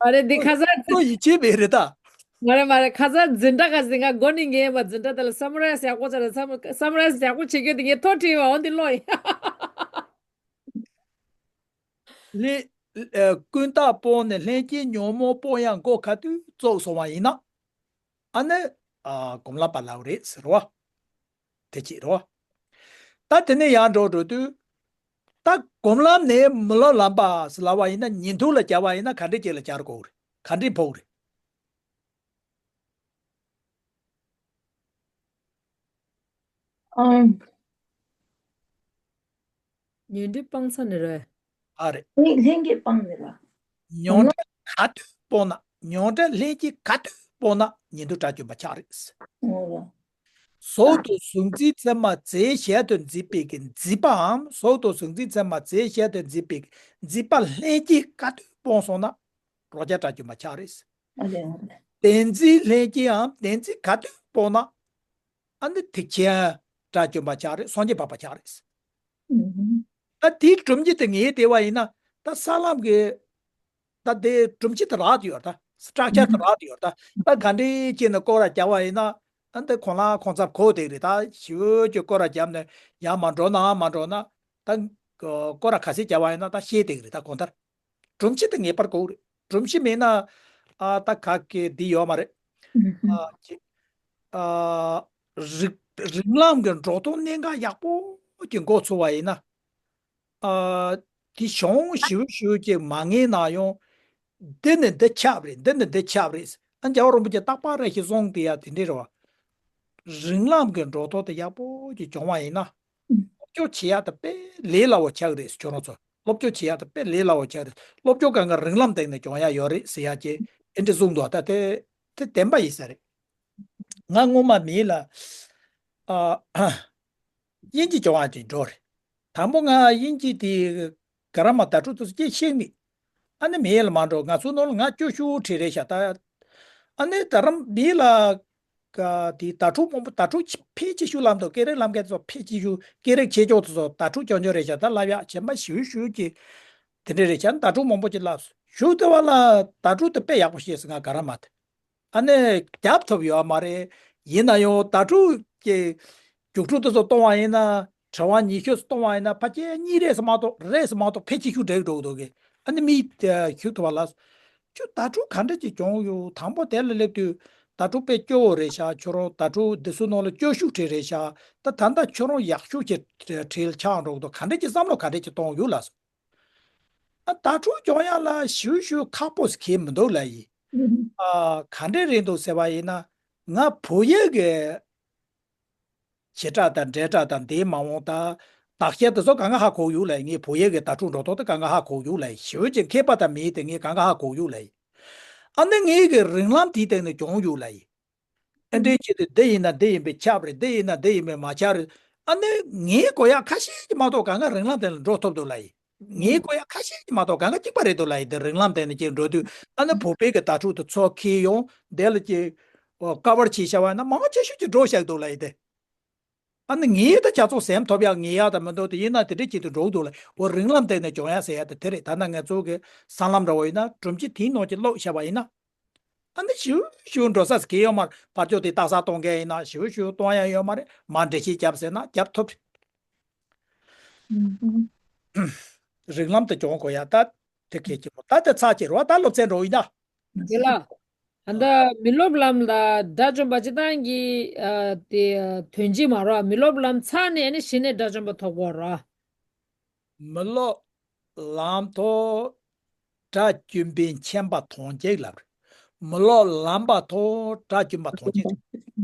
མ་རེད་འདི་ཁ་སང་ཁོ་རོ་ཡིད་ཆེས་པའི་རེད་ད། མ་རེད་མ་རེད། ཁ་སང་འཛིན་གྲྭ་ག་ཟིན་ག་མགོ་ནི་ངས་མ་འཛིན་གྲྭ་དེ་ལ་སམ་རའི་སི་ཡག་པོ་ཚར་རེད། སམ་རའི་སི་ཡག་པོ་བྱེད་རྒྱུ་དེ་ངས་ཐོ་བྲིས་པ་འོ་འདི་ཀློག་ཡིན། ལྷན་ཀུན་བརྟགས་སྤོང་ནས་ལྷན་སྐྱེས་ཉོན་མོངས་སྤོང་ཡག་མགོ་ག་དུས་རྫོགས་སོང་བ་ཡིན་ན། ཨ་ནི་སྒོམ་ལམ་པ་ལབ་རེད་ཟེར་བ། དེ་གཅིག་རེད་བ། ད་དེ་ནས་ཡར་འགྲོ་འགྲོ་དུས། ད་སྒོམ་ལམ་ནས་མི་སློབ་ལམ་པ་ཟེར་ལབ་པ་ཡིན་ན་ཉིང་རྡུལ་ལ་སྦྱར་བ་ཡིན་ན་ག་འདྲས་ཅིག་ལ་སྦྱར་དགོས་རེད། ག་འདྲས་འཕོ་གི་རེད། ཨང་། ཉོན་སྒྲིབ་སྤངས་ཚར་ནས་རེད། ཨ་རེད། ལྷན་ལྷན་སྐྱེས་སྤངས་ནས་ལ། མྱོང་འདྲ་ག་དུས་སྤོང་ན་མྱོང་འདྲ་ལྷན་སྐྱེས་ག་དུས་སྤོང་ན་ཉིང་རྡུལ་དགྲ་བཅོམ་པ་ཆགས་རེད། ངོ་ལ། གཟུགས་དང་གཟུགས་འཛིན་ཚད་མ་རྫས་གཞན་དུ་འཛིན་པའི་གི་འཛིན་པའམ་གཟུགས་དང་གཟུགས་འཛིན་ཚད་མ་རྫས་གཞན་དུ་འཛིན་པའི་གི་འཛིན་པ་ལྷན་སྐྱེས་ག་དུས་སྤོང་སོང་ན་རོ་བརྒྱ་དགྲ་བཅོམ་པ་ཆགས་རེད། ཨ་ལེ་ཨ་ལེ། བདེན་འཛིན་ལྷན་སྐྱེས་འམ་བདེན་འཛིན་ག་དུས་སྤོང་ན། ཨ་ནི་ཐེག་ཆེན་དགྲ་བཅོམ་པ་ཆགས་རེད། སངས་རྒྱས་འཕགས་པ་ཆགས་རེད། ཨུམ། ད་དེའི་སྒྲུབ་བྱེད་དེ་ངས་བལྟས་པ་ཡིན་ན་ད་ས་ལམ་གྱི་ད་དེ་སྒྲུབ་བྱེད་དེ་རག་ཏུ་ཡོད་ད། སི་ཊག་ཅར་དེ་རག་ཏུ་ཡོད་ད། ད་ག་འདྲས་བྱས་ནས་སྐོར་ར་རྒྱབ་པ་ཡིན་ན་ཨ་ནི་ཁོང་ལ་ཁོང་ཚབ་གོ་བསྡད་ཀྱི་རེད། ད་ཞིབ་ཀྱི་སྐོར་ར་རྒྱབ་ནས་ཡར་མ་འགྲོ་ན་མ་འགྲོ་ན་ད་སྐོར་ར་ག་ཚད་རྒྱབ་པ་ཡིན་ན་ད་ཤེས་བསྡད་ཀྱི་རེད། ད་གང་ལྟར། སྒྲུབ་བྱེད་དེ་ངེས་པར་དགོས་རེད། སྒྲུབ་བྱེད་མེད་ན་ཨ་ད་ག་གེ་འདི་ཡོད་མ་རེད། ཨ་ཅི། ཨ་རིག་རིགས་ལམ་གྱི་འགྲོ་སྟངས་གནད་འགག་ཡག་པོ་གྱི་འགོ་ཚུགས་པ་ཡིན་ན། ཨ་དེ་གཞུང་ཞིབ་ཞིབ་ཅིག་མ་ངེས་ན་ཡང་། འདི་ནི་འདི་ཁྱབ་རེད། འདི་ནི་འདི་ཁྱབ་རེད། ཨ་རྒྱལ་བ་རིན་པོ་ཆེ་རྟག་པར་རེ་ཞིག་གསུངས་དེ་ཡ་དེ་འདྲས་རེད་བ། རིགས་ལམ་གྱི་འགྲོ་སྟངས་དེ་ཡག་པོ་ཅིག་སྦྱོང་བ་ཡིན་ན། སློབ་སྦྱོང་བྱེད་ཡག་དེ་དཔེ་ལས་སླ་བོ་ཆགས་ཀྱི་རེད། ཁྱོད་རང་ཚོ་སློབ་སྦྱོང་བྱེད་ཡག་དེ་དཔེ་ལས་སླ་བོ་ཆགས་རེད། སློབ་སྦྱོང་གང་ག་རིགས་ལམ་སྟེང་ནས་སྦྱོང་ཡག་ཡོད་རེད་ཟེར་ཡག་ཅིག་ཨེ་འདྲ་གསུངས་འདུག་ད་དེ་དེ་བདེན་པ་ཡིན་ས་རེད། ང་སྔོན་མ་མི་ལ་ཨ་དབྱིན་ཇི་སྦྱོང་ཡག་ཅིག་འགྲོ་རེད། དང་པོ་ང་དབྱིན་ཇི་དེ་ག་ར་མ་ད་ཕྲུག་ཏུ་སྐྱེ་ཤེས་མེད། ཨ་ནི་མི་ལ་མ་འགྲོ། ང་ཚོ་ནོར་ལ་ང་སྐྱོ་ཤུགས་ཁྲིད་རེད་ཤག་ད། ཨ་ནི་ད་རམ་མི་ལ་ག་དེ་ད་ཕྲུག་མང་པོ་ད་ཕྲུག་ཕལ་ཆེ་ཤོས་ལམ་དུ་སྐད་རིགས་ལམ་མཁན་ཚོ་ཕལ་ཆེ་ཤོས་སྐད་རིགས་ཆེ་ཆོག་དེ་ཚོ་ད་ཕྲུག་སྐྱོ་སྐྱོ་རེད་ཤག་ད་ལབ་ཡག་བྱེད་མ་ཞུ་ཞུ་གི་དེ་འདྲ་རེད་ཤག་ད་ཕྲུག་མང་པོ་ཅིག་ལབ་ཞུ་དེ་བ་ལ་ད་ཕྲུག་དེ་དཔེ་ཡག་པོ་ཤེས་སོང་། ང་ག་ར་མ་དེ། ཨ་ནི་རྒྱབ་ཐོབ་ཡོད་མ་རེད། ཡིན་ན་ཡང་ད་ཕྲུག་གི་རྒྱུགས་སྤྲོད་དེ་ཚོ་གཏོང་བ་ཡིན་ན་དྲི་བ་ཉི་ཤུ་གཏོང་བ་ཡིན་ན་ཕལ་ཆེར་གཉིས་རེ་ཙམ་མ་གཏོགས་རེ་ཙམ་མ་གཏོགས་ཕལ་ཆེར་ཤུགས་འགྲིག་འགྲོ་གི་འདུག་གི་ཨ་ནི་མི་ཞུ་ཐུབ་པ་ལ། ཁྱོད་ད་ཕྲུག་ག་འདྲ་ཅིག་སྦྱོང་ཡོད། དང་པོ་དེ་ལ་སླེབས་དུས་ད་ཕྲུག་དཔེ་སྐྱོ་བོ་རེད་ཤག་ཁྱོད་རང་ད་ཕྲུག་འདི་ཚོ་ནང་ལ་སྐྱོ་ཤུགས་ཁྲིད་རེད་ཤག་ད་ད་ལྟ་ཁྱོད་རང་ཡག་ཤོས་ཀྱི་ཁྲིད་ཆགས་འགྲོ་གི་འདུག་ག་འདྲ་ཅིག་བསམ་བློ་ག་འདྲ་ཅིག་གཏོང་ཡོད་ལ་སོ། ཨ་ད་ཕྲུག་སྐྱོང་ཡག་ལ་ཞུ་ཞུ་ཁག་པོ་ཞིག་གི་མི་འདུག་ལ་ཡིན། ཨ་ག་འདྲས་རེད་འདུག་ཟེར་བ་ཡིན་ན་ང་བོད་ཡིག་གི་བྱེད་སྒྲ་དང་འབྲེལ་སྒྲ་དང་འདིའི་མ་འོངས་དང་དག་ཆ་དེ་ཚོ་གང་ག་ཧ་གོ་ཡོད་ལ་ཡིན། ངས་བོད་ཡིག་གི་ད་ཕྲུག་འགྲོ་ཐོག་དེ་གང་ག་ཧ་གོ་ཡོད་ལ་ཡིན། ཞུ་ཅིག་མཁས་པ་དང་མི་དེ་ངས་གང་ག་ཧ་གོ་ཡོད་ལ་ཡིན། ཨ་ནི་ངས་གི་རིགས་ལམ་དེའི་སྟེང་ནས་སྦྱོང་ཡོད་ལ་ཡིན། ཨེ་འདྲའི་ཆེད་དུ་འདི་ཡིན་ན་འདི་ཡིན་པས་ཁྱབ་རེད། འདི་ཡིན་ན་འདི་ཡིན་པས་མ་ཁྱབ་རེད། ཨ་ནི་ངའི་གོ་ཡག་ཁ་ཤས་ཀྱིས་མ་གཏོགས་གང་ག་རིགས་ལམ་དེ་ལ་འགྲོ་ཐུབ་འདུག་ལ་ཡིན། ངའི་གོ་ཡག་ཁ་ཤས་ཀྱིས་མ་གཏོགས་གང་ག་གཅིག་པ་རེད་འདུག་ལ་ཡིན། དེ་རིགས་ལམ་དེ་ནས་ཅིག་འགྲོ་དུས་ཨ་ནི་བོད་པའི་གི་ད་ཕྲུག་དེ་ཚོ་ཁྱེར་ཡོང་དེ་ལ་ཅིག་ཀ་བར་བྱས་བཞག་པ་ཡིན་ན་མང་ཆེ་ཤོས་ཀྱིས་འགྲོ་བཞག་འདུག་ལ་ཡིན་ཏེ། ཨ་ནི་ངའི་ད་ཇ་ཚོགས་སེམས་ཐོབ་ཡག་ངེས་ཡག་ད་མི་འདུག་དེ་ཡིན་ན་དེ་འདྲ་ཅིག་ཏུ་འགྲོ་འདུག་ལ། འོ་རིགས་ལམ་སྟེང་ནས་སྦྱོང་ཡག་ཟེར་ཡག་དེ་དེ་རེད། ད་ནང་ང་ཚོ་གི་སྲང་ལམ་འདྲ་བོ་ཡིན་ན་སྒྲུབ་བྱེད་དེའི་ནང་གི་ཀློག་བཞག་པ་ཡིན་ན། ཨ་ནི་ཞིའུ་ཞིའུ་འགྲོ་ས་ཟིག་གི་ཡོད་མ་རེད། ཕར་ཕྱོགས་དེ་རྟགས་གསལ་གཏོང་མཁན་ཡིན་ན་ཞིའུ་ཞིའུ་གཏོང་ཡག་ཡོད་མ་རེད། མར་འགྲེལ་བཤད་བརྒྱབ་ཟེར་ན་བརྒྱབ་ཐུབ་རེད། རིགས་ལམ་དེ་སྦྱོང་དགོས་ཡག་ད་དེ་གལ་ཆེན་པོ། ད་དེ་ཚར་ཅིག་རོ། ད་སློབ་ཚན་འགྲོ་ཡིན་ད། དེ་ལ། ཨ་ད་མི་སློབ་ལམ་ལ་དགྲ་བཅོམ་པ་སྤྱིར་བཏང་གི་ཨ་དེ་དོན་སྤྱི་མ་རོ། མི་སློབ་ལམ་ཚར་ནས་ཨ་ནི་གཞི་ནས་དགྲ་བཅོམ་པ་ཐོབ་དགོས་རོ། མི་སློབ་ལམ་ཐོག་དགྲ་བཅོམ་པའི་མཁྱེན་པ་ཐམས་ཅད་ལབ་རེད། མི་སློབ་ལམ་པ་ཐོག་དགྲ་བཅོམ་པ་ཐམས་ཅད་རེད།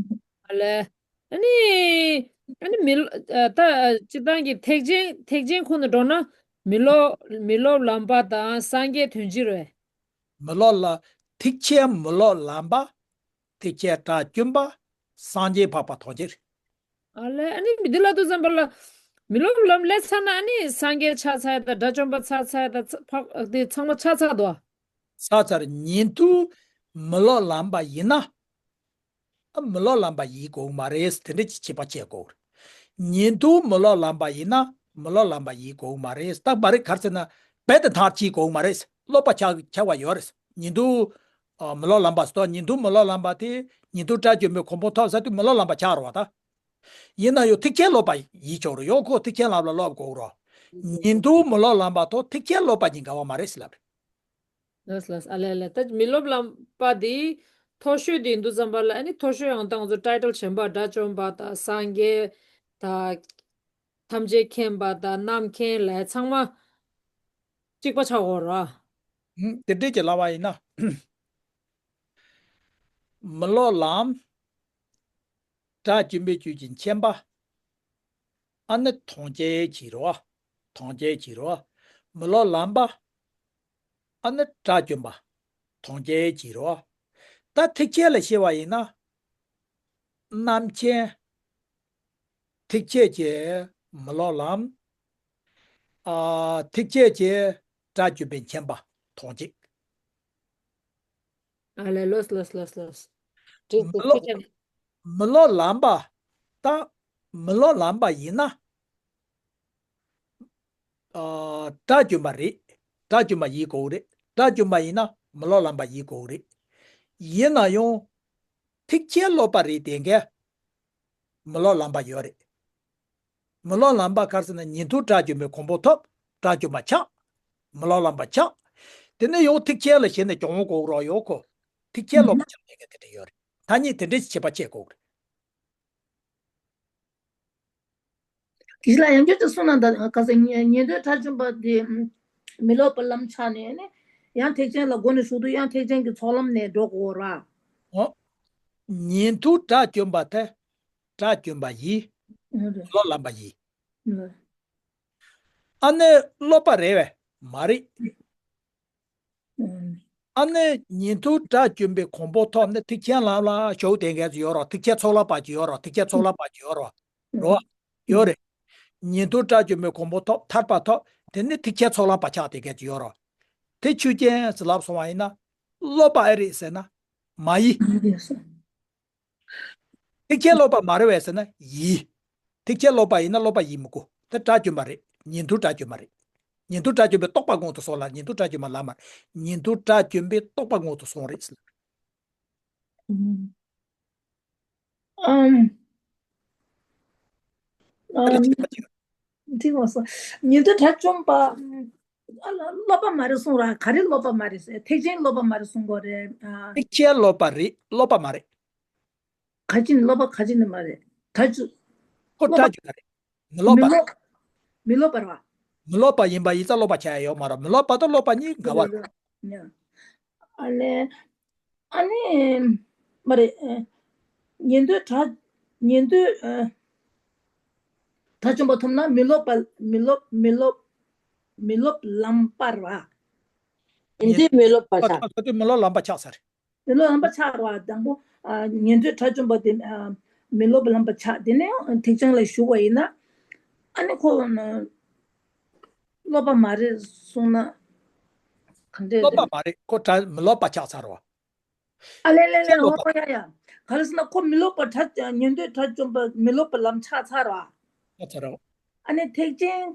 ཨ་ལས། ཨ་ནི། ཨ་ནི་མི་ཨ་ད་སྤྱིར་བཏང་གི་ཐེག་ཆེན་ཐེག་ཆེན་ཁོ་ནས་འགྲོ་ན་མི་སློབ་མི་སློབ་ལམ་པ་དང་སངས་རྒྱས་དོན་སྤྱི་རེད། མི་སློབ་ལ་ཐེག་ཆེན་མི་སློབ་ལམ་པ། ཐེག་ཆེན་དགྲ་བཅོམ་པ། སངས་རྒྱས་འཕགས་པ་ཐམས་ཅད་རེད། ཨ་ལས། ཨ་ནི་མི་འདི་ལ་དུ་ཙམ་པ་ལ་མི་སློབ་ལམ་ལས་ཚར་ན། ཨ་ནི་སངས་རྒྱས་ཆགས་ཚར་ཡ་དང་དགྲ་བཅོམ་པ་ཆགས་ཚར་ཡ་དང་ཚ་ཕག་དེ་ཚང་མ་ཆགས་ཚར་འདུག་ཚར་ཚར། ཉན་ཐོས་མི་སློབ་ལམ་པ་ཡིན་ན། ཨ། མི་སློབ་ལམ་པ་ཡིན་དགོས་མ་རེད། དེ་འདྲ་ཅིག་ཁྱད་པར་ཕྱེ་དགོས། ཉན་ཐོས་མི་སློབ་ལམ་པ་ཡིན་ན་མི་སློབ་ལམ་པ་ཡིན་དགོས་མ་རེད། ད་མ་རེད། ག་རེ་ཟེར་ན་རྦད་དེ་མཐར་ཕྱིན་དགོས་མ་རེད། སློབ་པ་ཆགས་ཆགས་པ་ཡོད་རེད། ཉན་ཐོས་ཨ་མི་སློབ་ལམ་པ་ཟེར་དུས། ཉན་ཐོས་མི་སློབ་ལམ་པ་དེ་ཉན་ཐོས་དགྲ་བཅོམ་པའི་གོ་འཕང་ཐོབ་ཟེར་དུས་མི་སློབ་ལམ་པ་ཆགས་རེད་པ། ད་ཡིན་ན་ཡང་ཐེག་ཆེན་སློབ་པ་ཡིན་ཆོག་རེད། ཡང་ཁོ་ཐེག་ཆེན་ལམ་ལ་སློབ་དགོས་རེད། ཉན་ཐོས་མི་སློབ་ལམ་པ་དང་ཐེག་ཆེན་སློབ་པ་གཉིས་འགལ་བ་མ་རེད་ཟེར་ལབ་རེད། ལགས་ལགས། ཨ་ལས་ལས། ད་མི་སློབ་ལམ་པ་འདི་མཐོ་ཤོས་དེ་ཡིན་དུས་ཙམ་པ་ལ། ཨ་ནི་མཐོ་ཤོས་ཡང་ད་ང་ཚོ་ཊའི་ཊལ་གཞན་པ་དགྲ་བཅོམ་པ་དང་སངས་རྒྱས་དང་ཐམས་ཅད་མཁྱེན་པ་དང་རྣམ་མཁྱེན་ལས་ཚང་མ་གཅིག་པ་ཆགས་ཡོད་རེད། ཧུམ། དེ་འདྲས་ཀྱི་ལབ་པ་ཡིན་ན། མི་སློབ་ལམ། དགྲ་བཅོམ་པའི་ཆོས་ཀྱི་མཁྱེན་པ། ཨ་ནི་ཐམས་ཅད་མཁྱེན་རེད་པ། ཐམས་ཅད་མཁྱེན་རེད་པ། མི་སློབ་ལམ་པ། ཨ་ནི་དགྲ་བཅོམ་པ། ཐམས་ཅད་མཁྱེན་རེད་པ། ད་ཐེག་ཆེན་ལ་བཤད་པ་ཡིན་ན། རྣམ་མཁྱེན། ཐེག་ཆེན་གྱི་མི་སློབ་ལམ། ཨ། ཐེག་ཆེན་གྱི་དགྲ་བཅོམ་པའི་མཁྱེན་པ་ཐམས་ཅད། ཨ་ལས། ལགས་ལགས་ལགས་ལགས། འགྲིག་མི་འདུག་སློབ་ཐུགས་རྗེ་ཆེ། མི་སློབ་ལམ་པ། ད་མི་སློབ་ལམ་པ་ཡིན་ན། ཨ། དགྲ་བཅོམ་པ་རེད། དགྲ་བཅོམ་པ་ཡིན་དགོས་རེད། དགྲ་བཅོམ་པ་ཡིན་ན་མི་སློབ་ལམ་པ་ཡིན་དགོས་རེད། ཡིན་ན་ཡང་ཐེག་ཆེན་སློབ་པ་རེད་དེ་གས། མི་སློབ་ལམ་པ་ཡོད་རེད། མི་སློབ་ལམ་པ་ག་རེ་ཟེར་ན། ཉན་ཐོས་དགྲ་བཅོམ་པའི་གོ་འཕང་ཐོབ། དགྲ་བཅོམ་པ་ཆགས། མི་སློབ་ལམ་པ་ཆགས། དེ་ནས་ཡང་ཐེག་ཆེན་ལ་ཞེན་ནས་སྦྱོང་དགོས་རེད། ཡང་ཁོ་ཐེག་ཆེན་སློབ་པ་ཆགས་ཡག་གི་དེ་འདྲ་ཡོད་རེད། ད་གཉིས་དེ་འདྲའི་ཁྱད་པར་ཕྱེ་དགོས་རེད། དེ་ལ་ཡང་བསྐྱར་ཅིག་གསུངས་ན། ད་ག་ཟེར། ཉན་ཉན་ཐོས་དགྲ་བཅོམ་པ་དེ་མི་སློབ་པ་ལམ་ཆགས་ནས་ནི། ཡང་ཐེག་ཆེན་ལ་འགོ་ནས་ཞུགས་དུས་ཡང་ཐེག་ཆེན་གྱི་ཚོགས་ལམ་ནས་འགྲོ་དགོས་ར། འོ། ཉན་ཐོས་དགྲ་བཅོམ་པ་དེ་དགྲ་བཅོམ་པ་ཡིན། ཨང་། རེད། སློབ་ལམ་པ་ཡིན། ཨང་། ཨ་ནི་སློབ་པ་རེད་པས་མ་རེད། ཨང་། ཨ་ནི་ཉན་ཐོས་དགྲ་བཅོམ་པའི་གོ་འཕང་ཐོབ་ནས་ཐེག་ཆེན་ལམ་ལ་ཞུགས་བསྡད་མཁན་ཅིག་ཡོད་རེད། ཐེག་ཆེན་ཚོགས་ལམ་པ་ཅིག་ཡོད་རེད། ཐེག་ཆེན་ཚོགས་ལམ་པ་ཅིག་ཡོད་རེད། རེད་པ། ཡོད་རེད། ཉན་ཐོས་དགྲ་བཅོམ་པའི་གོ་འཕང་ཐོབ། ཐར་པ་ཐོབ། དེ་ནས་ཐེག་ཆེན་ཚོགས་ལམ་པ་ཆགས་བསྡད་མཁན་ཅིག་ཡོད་རེད། དེ་ཆོས་ཅན་ཟེར་ལབ་སོང་བ་ཡིན་ན། སློབ་པ་ཨེ་རེད་ཟེར་ན། མ་ཡིན། མ་རེད་ཟེར། ཐེག་ཆེན་སློབ་པ་མ་རེད་པས་ཟེར་ན་ཡིན། ཐེག་ཆེན་སློབ་པ་ཡིན་ན་སློབ་པ་ཡིན་མི་དགོས། དེ་དགྲ་བཅོམ་པ་རེད། ཉན་ཐོས་དགྲ་བཅོམ་པ་རེད། ཉན་ཐོས་དགྲ་བཅོམ་པའི་རྟོགས་པ་སྔོན་དུ་སོང་ལ། ཉན་ཐོས་དགྲ་བཅོམ་པ་ལམ་མ་རེད། ཉན་ཐོས་དགྲ་བཅོམ་པའི་རྟོགས་པ་སྔོན་དུ་སོང་རེད་ཟེར། ཨམ། ཨ་ལ་ཨམ། ཅིག་ཅིག་འགྲིག་པ་སོང་། ཉན་ཐོས་དགྲ་བཅོམ་པ། ཨ་ལ། སློབ་པ་མ་རེད་གསུངས་ར། ག་རེ་སློབ་པ་མ་རེད་ཟེར། ཐེག་ཆེན་སློབ་པ་མ་རེད་གསུང་གི་རེད། ཨ། ཐེག་ཆེན་སློབ་པ་རེད། སློབ་པ་མ་རེད། ག་ཅི་ནི་སློབ་པ། ག་ཅི་ནི་མ་རེད། ད་ཅི། ཁོ་སློབ་པ། དགྲ་བཅོམ་པ་རེད། མི་སློབ་པ། མི་སློབ། མི་སློབ་པ་རེད་པ། མི་སློབ་པ་ཡིན་པ་ཡིན་ཙང་སློབ་པ་ཆགས་ཡ་ཡོད་མ་རེད། མི་སློབ་པ་དང་སློབ་པ་གཉིས་འགལ་བ་རེད། ཨ་ལས། ཨ་ནི། མ་རེད། ཨ། ཉན་ཐོས་དགྲ། ཉན་ཐོས། ཨ། དགྲ་བཅོམ་པ་ཐོབ་ན་མི་སློབ་པ། མི་སློབ། མི་སློབ། མི་སློབ་ལམ་པ་རེད་པ། ཉན་ཐོས་མི་སློབ་པ་ཆགས། ད་དུང་མི་སློབ་ལམ་པ་ཆགས་ཚར། མི་སློབ་ལམ་པ་ཆགས་རེད་པ། དང་པོ། ཨ། ཉན་ཐོས་དགྲ་བཅོམ་པ་དེ། ཨ། མི་སློབ་ལམ་པ་ཆགས། དེ་ནས་ཐེག་ཆེན་ལ་ཞུགས་པ་ཡིན་ན། ཨ་ནི་ཁོ་ན་སློབ་པ་མ་རེད་གསུངས་ན། ག་འདྲས་རེད། སློབ་པ་མ་རེད། ཁོ་དགྲ། མི་སློབ་པ་ཆགས་ཚར་བ། ཨ་ལས་ལས་ལས། ཁྱེད་སློབ་པ། འོ་ཡ་ཡ། ག་རེ་ཟེར་ན་ཁོ་མི་སློབ་པ་དགྲ། ཉན་ཐོས་དགྲ་བཅོམ་པ་མི་སློབ་པ་ལམ་ཆགས་ཚར་བ། ཆགས་ཚར་བ། ཨ་ནི་ཐེག་ཆེན།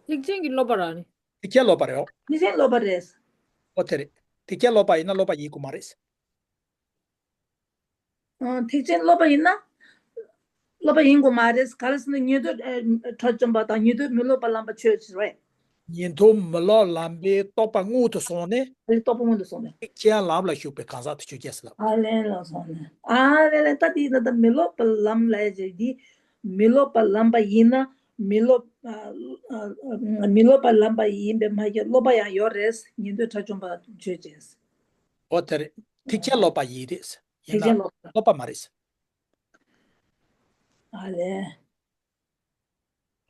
ཐེག་ཆེན་གྱི་སློབ་པ་ར་ནི། ཐེག་ཆེན་སློབ་པ་རེད། ཨོ། ཐེག་ཆེན་སློབ་པ་རེད། ཨོ་དེ་རེད། ཐེག་ཆེན་སློབ་པ་ཡིན་ན་སློབ་པ་ཡིན་དགོས་མ་རེད། ཨ། ཐེག་ཆེན་སློབ་པ་ཡིན་ན། སློབ་པ་ཡིན་དགོས་མ་རེད། ག་རེ་ཟེར་ན་ཉན་ཐོས། ཨ། དགྲ་བཅོམ་པ་དང་ཉན་ཐོས་མི་སློབ་པ་ལམ་པ་ཆོས་ཅིག་རེད། ཉན་ཐོས་མི་སློབ་ལམ་པའི་རྟོགས་པ་སྔོན་དུ་སོང་ནས། ཨ་ལས། རྟོགས་པ་སྔོན་དུ་སོང་ནས། ཐེག་ཆེན་ལམ་ལ་ཞུགས་པའི་གང་ཟག་དེ་ཆོས་ཅན་ཟེར་ལབ། ཨ་ལས་ལ་སོང་ནས། ཨ་ལས་ལས། ད་དེ་ཡིན་ན་ད་མི་སློབ་པ་ལམ་ལབ་ཡ་ཅིག་འདི། མི་སློབ་པ་ལམ་པ་ཡིན་ན། མི་སློབ། ཨ། ཨ། མི་སློབ་པ་ལམ་པ་ཡིན་པའི་མ་ཡིན་པའི་སློབ་པ་ཡང་ཡོད་རེད། ཉན་ཐོས་དགྲ་བཅོམ་པ་ཆོས་ཅན། ཨོ་དེ་རེད། ཐེག་ཆེན་སློབ་པ་ཡིན་རེད། ཡིན་ན་ཐེག་ཆེན་སློབ་པ། སློབ་པ་མ་རེད། ཨ་ལས།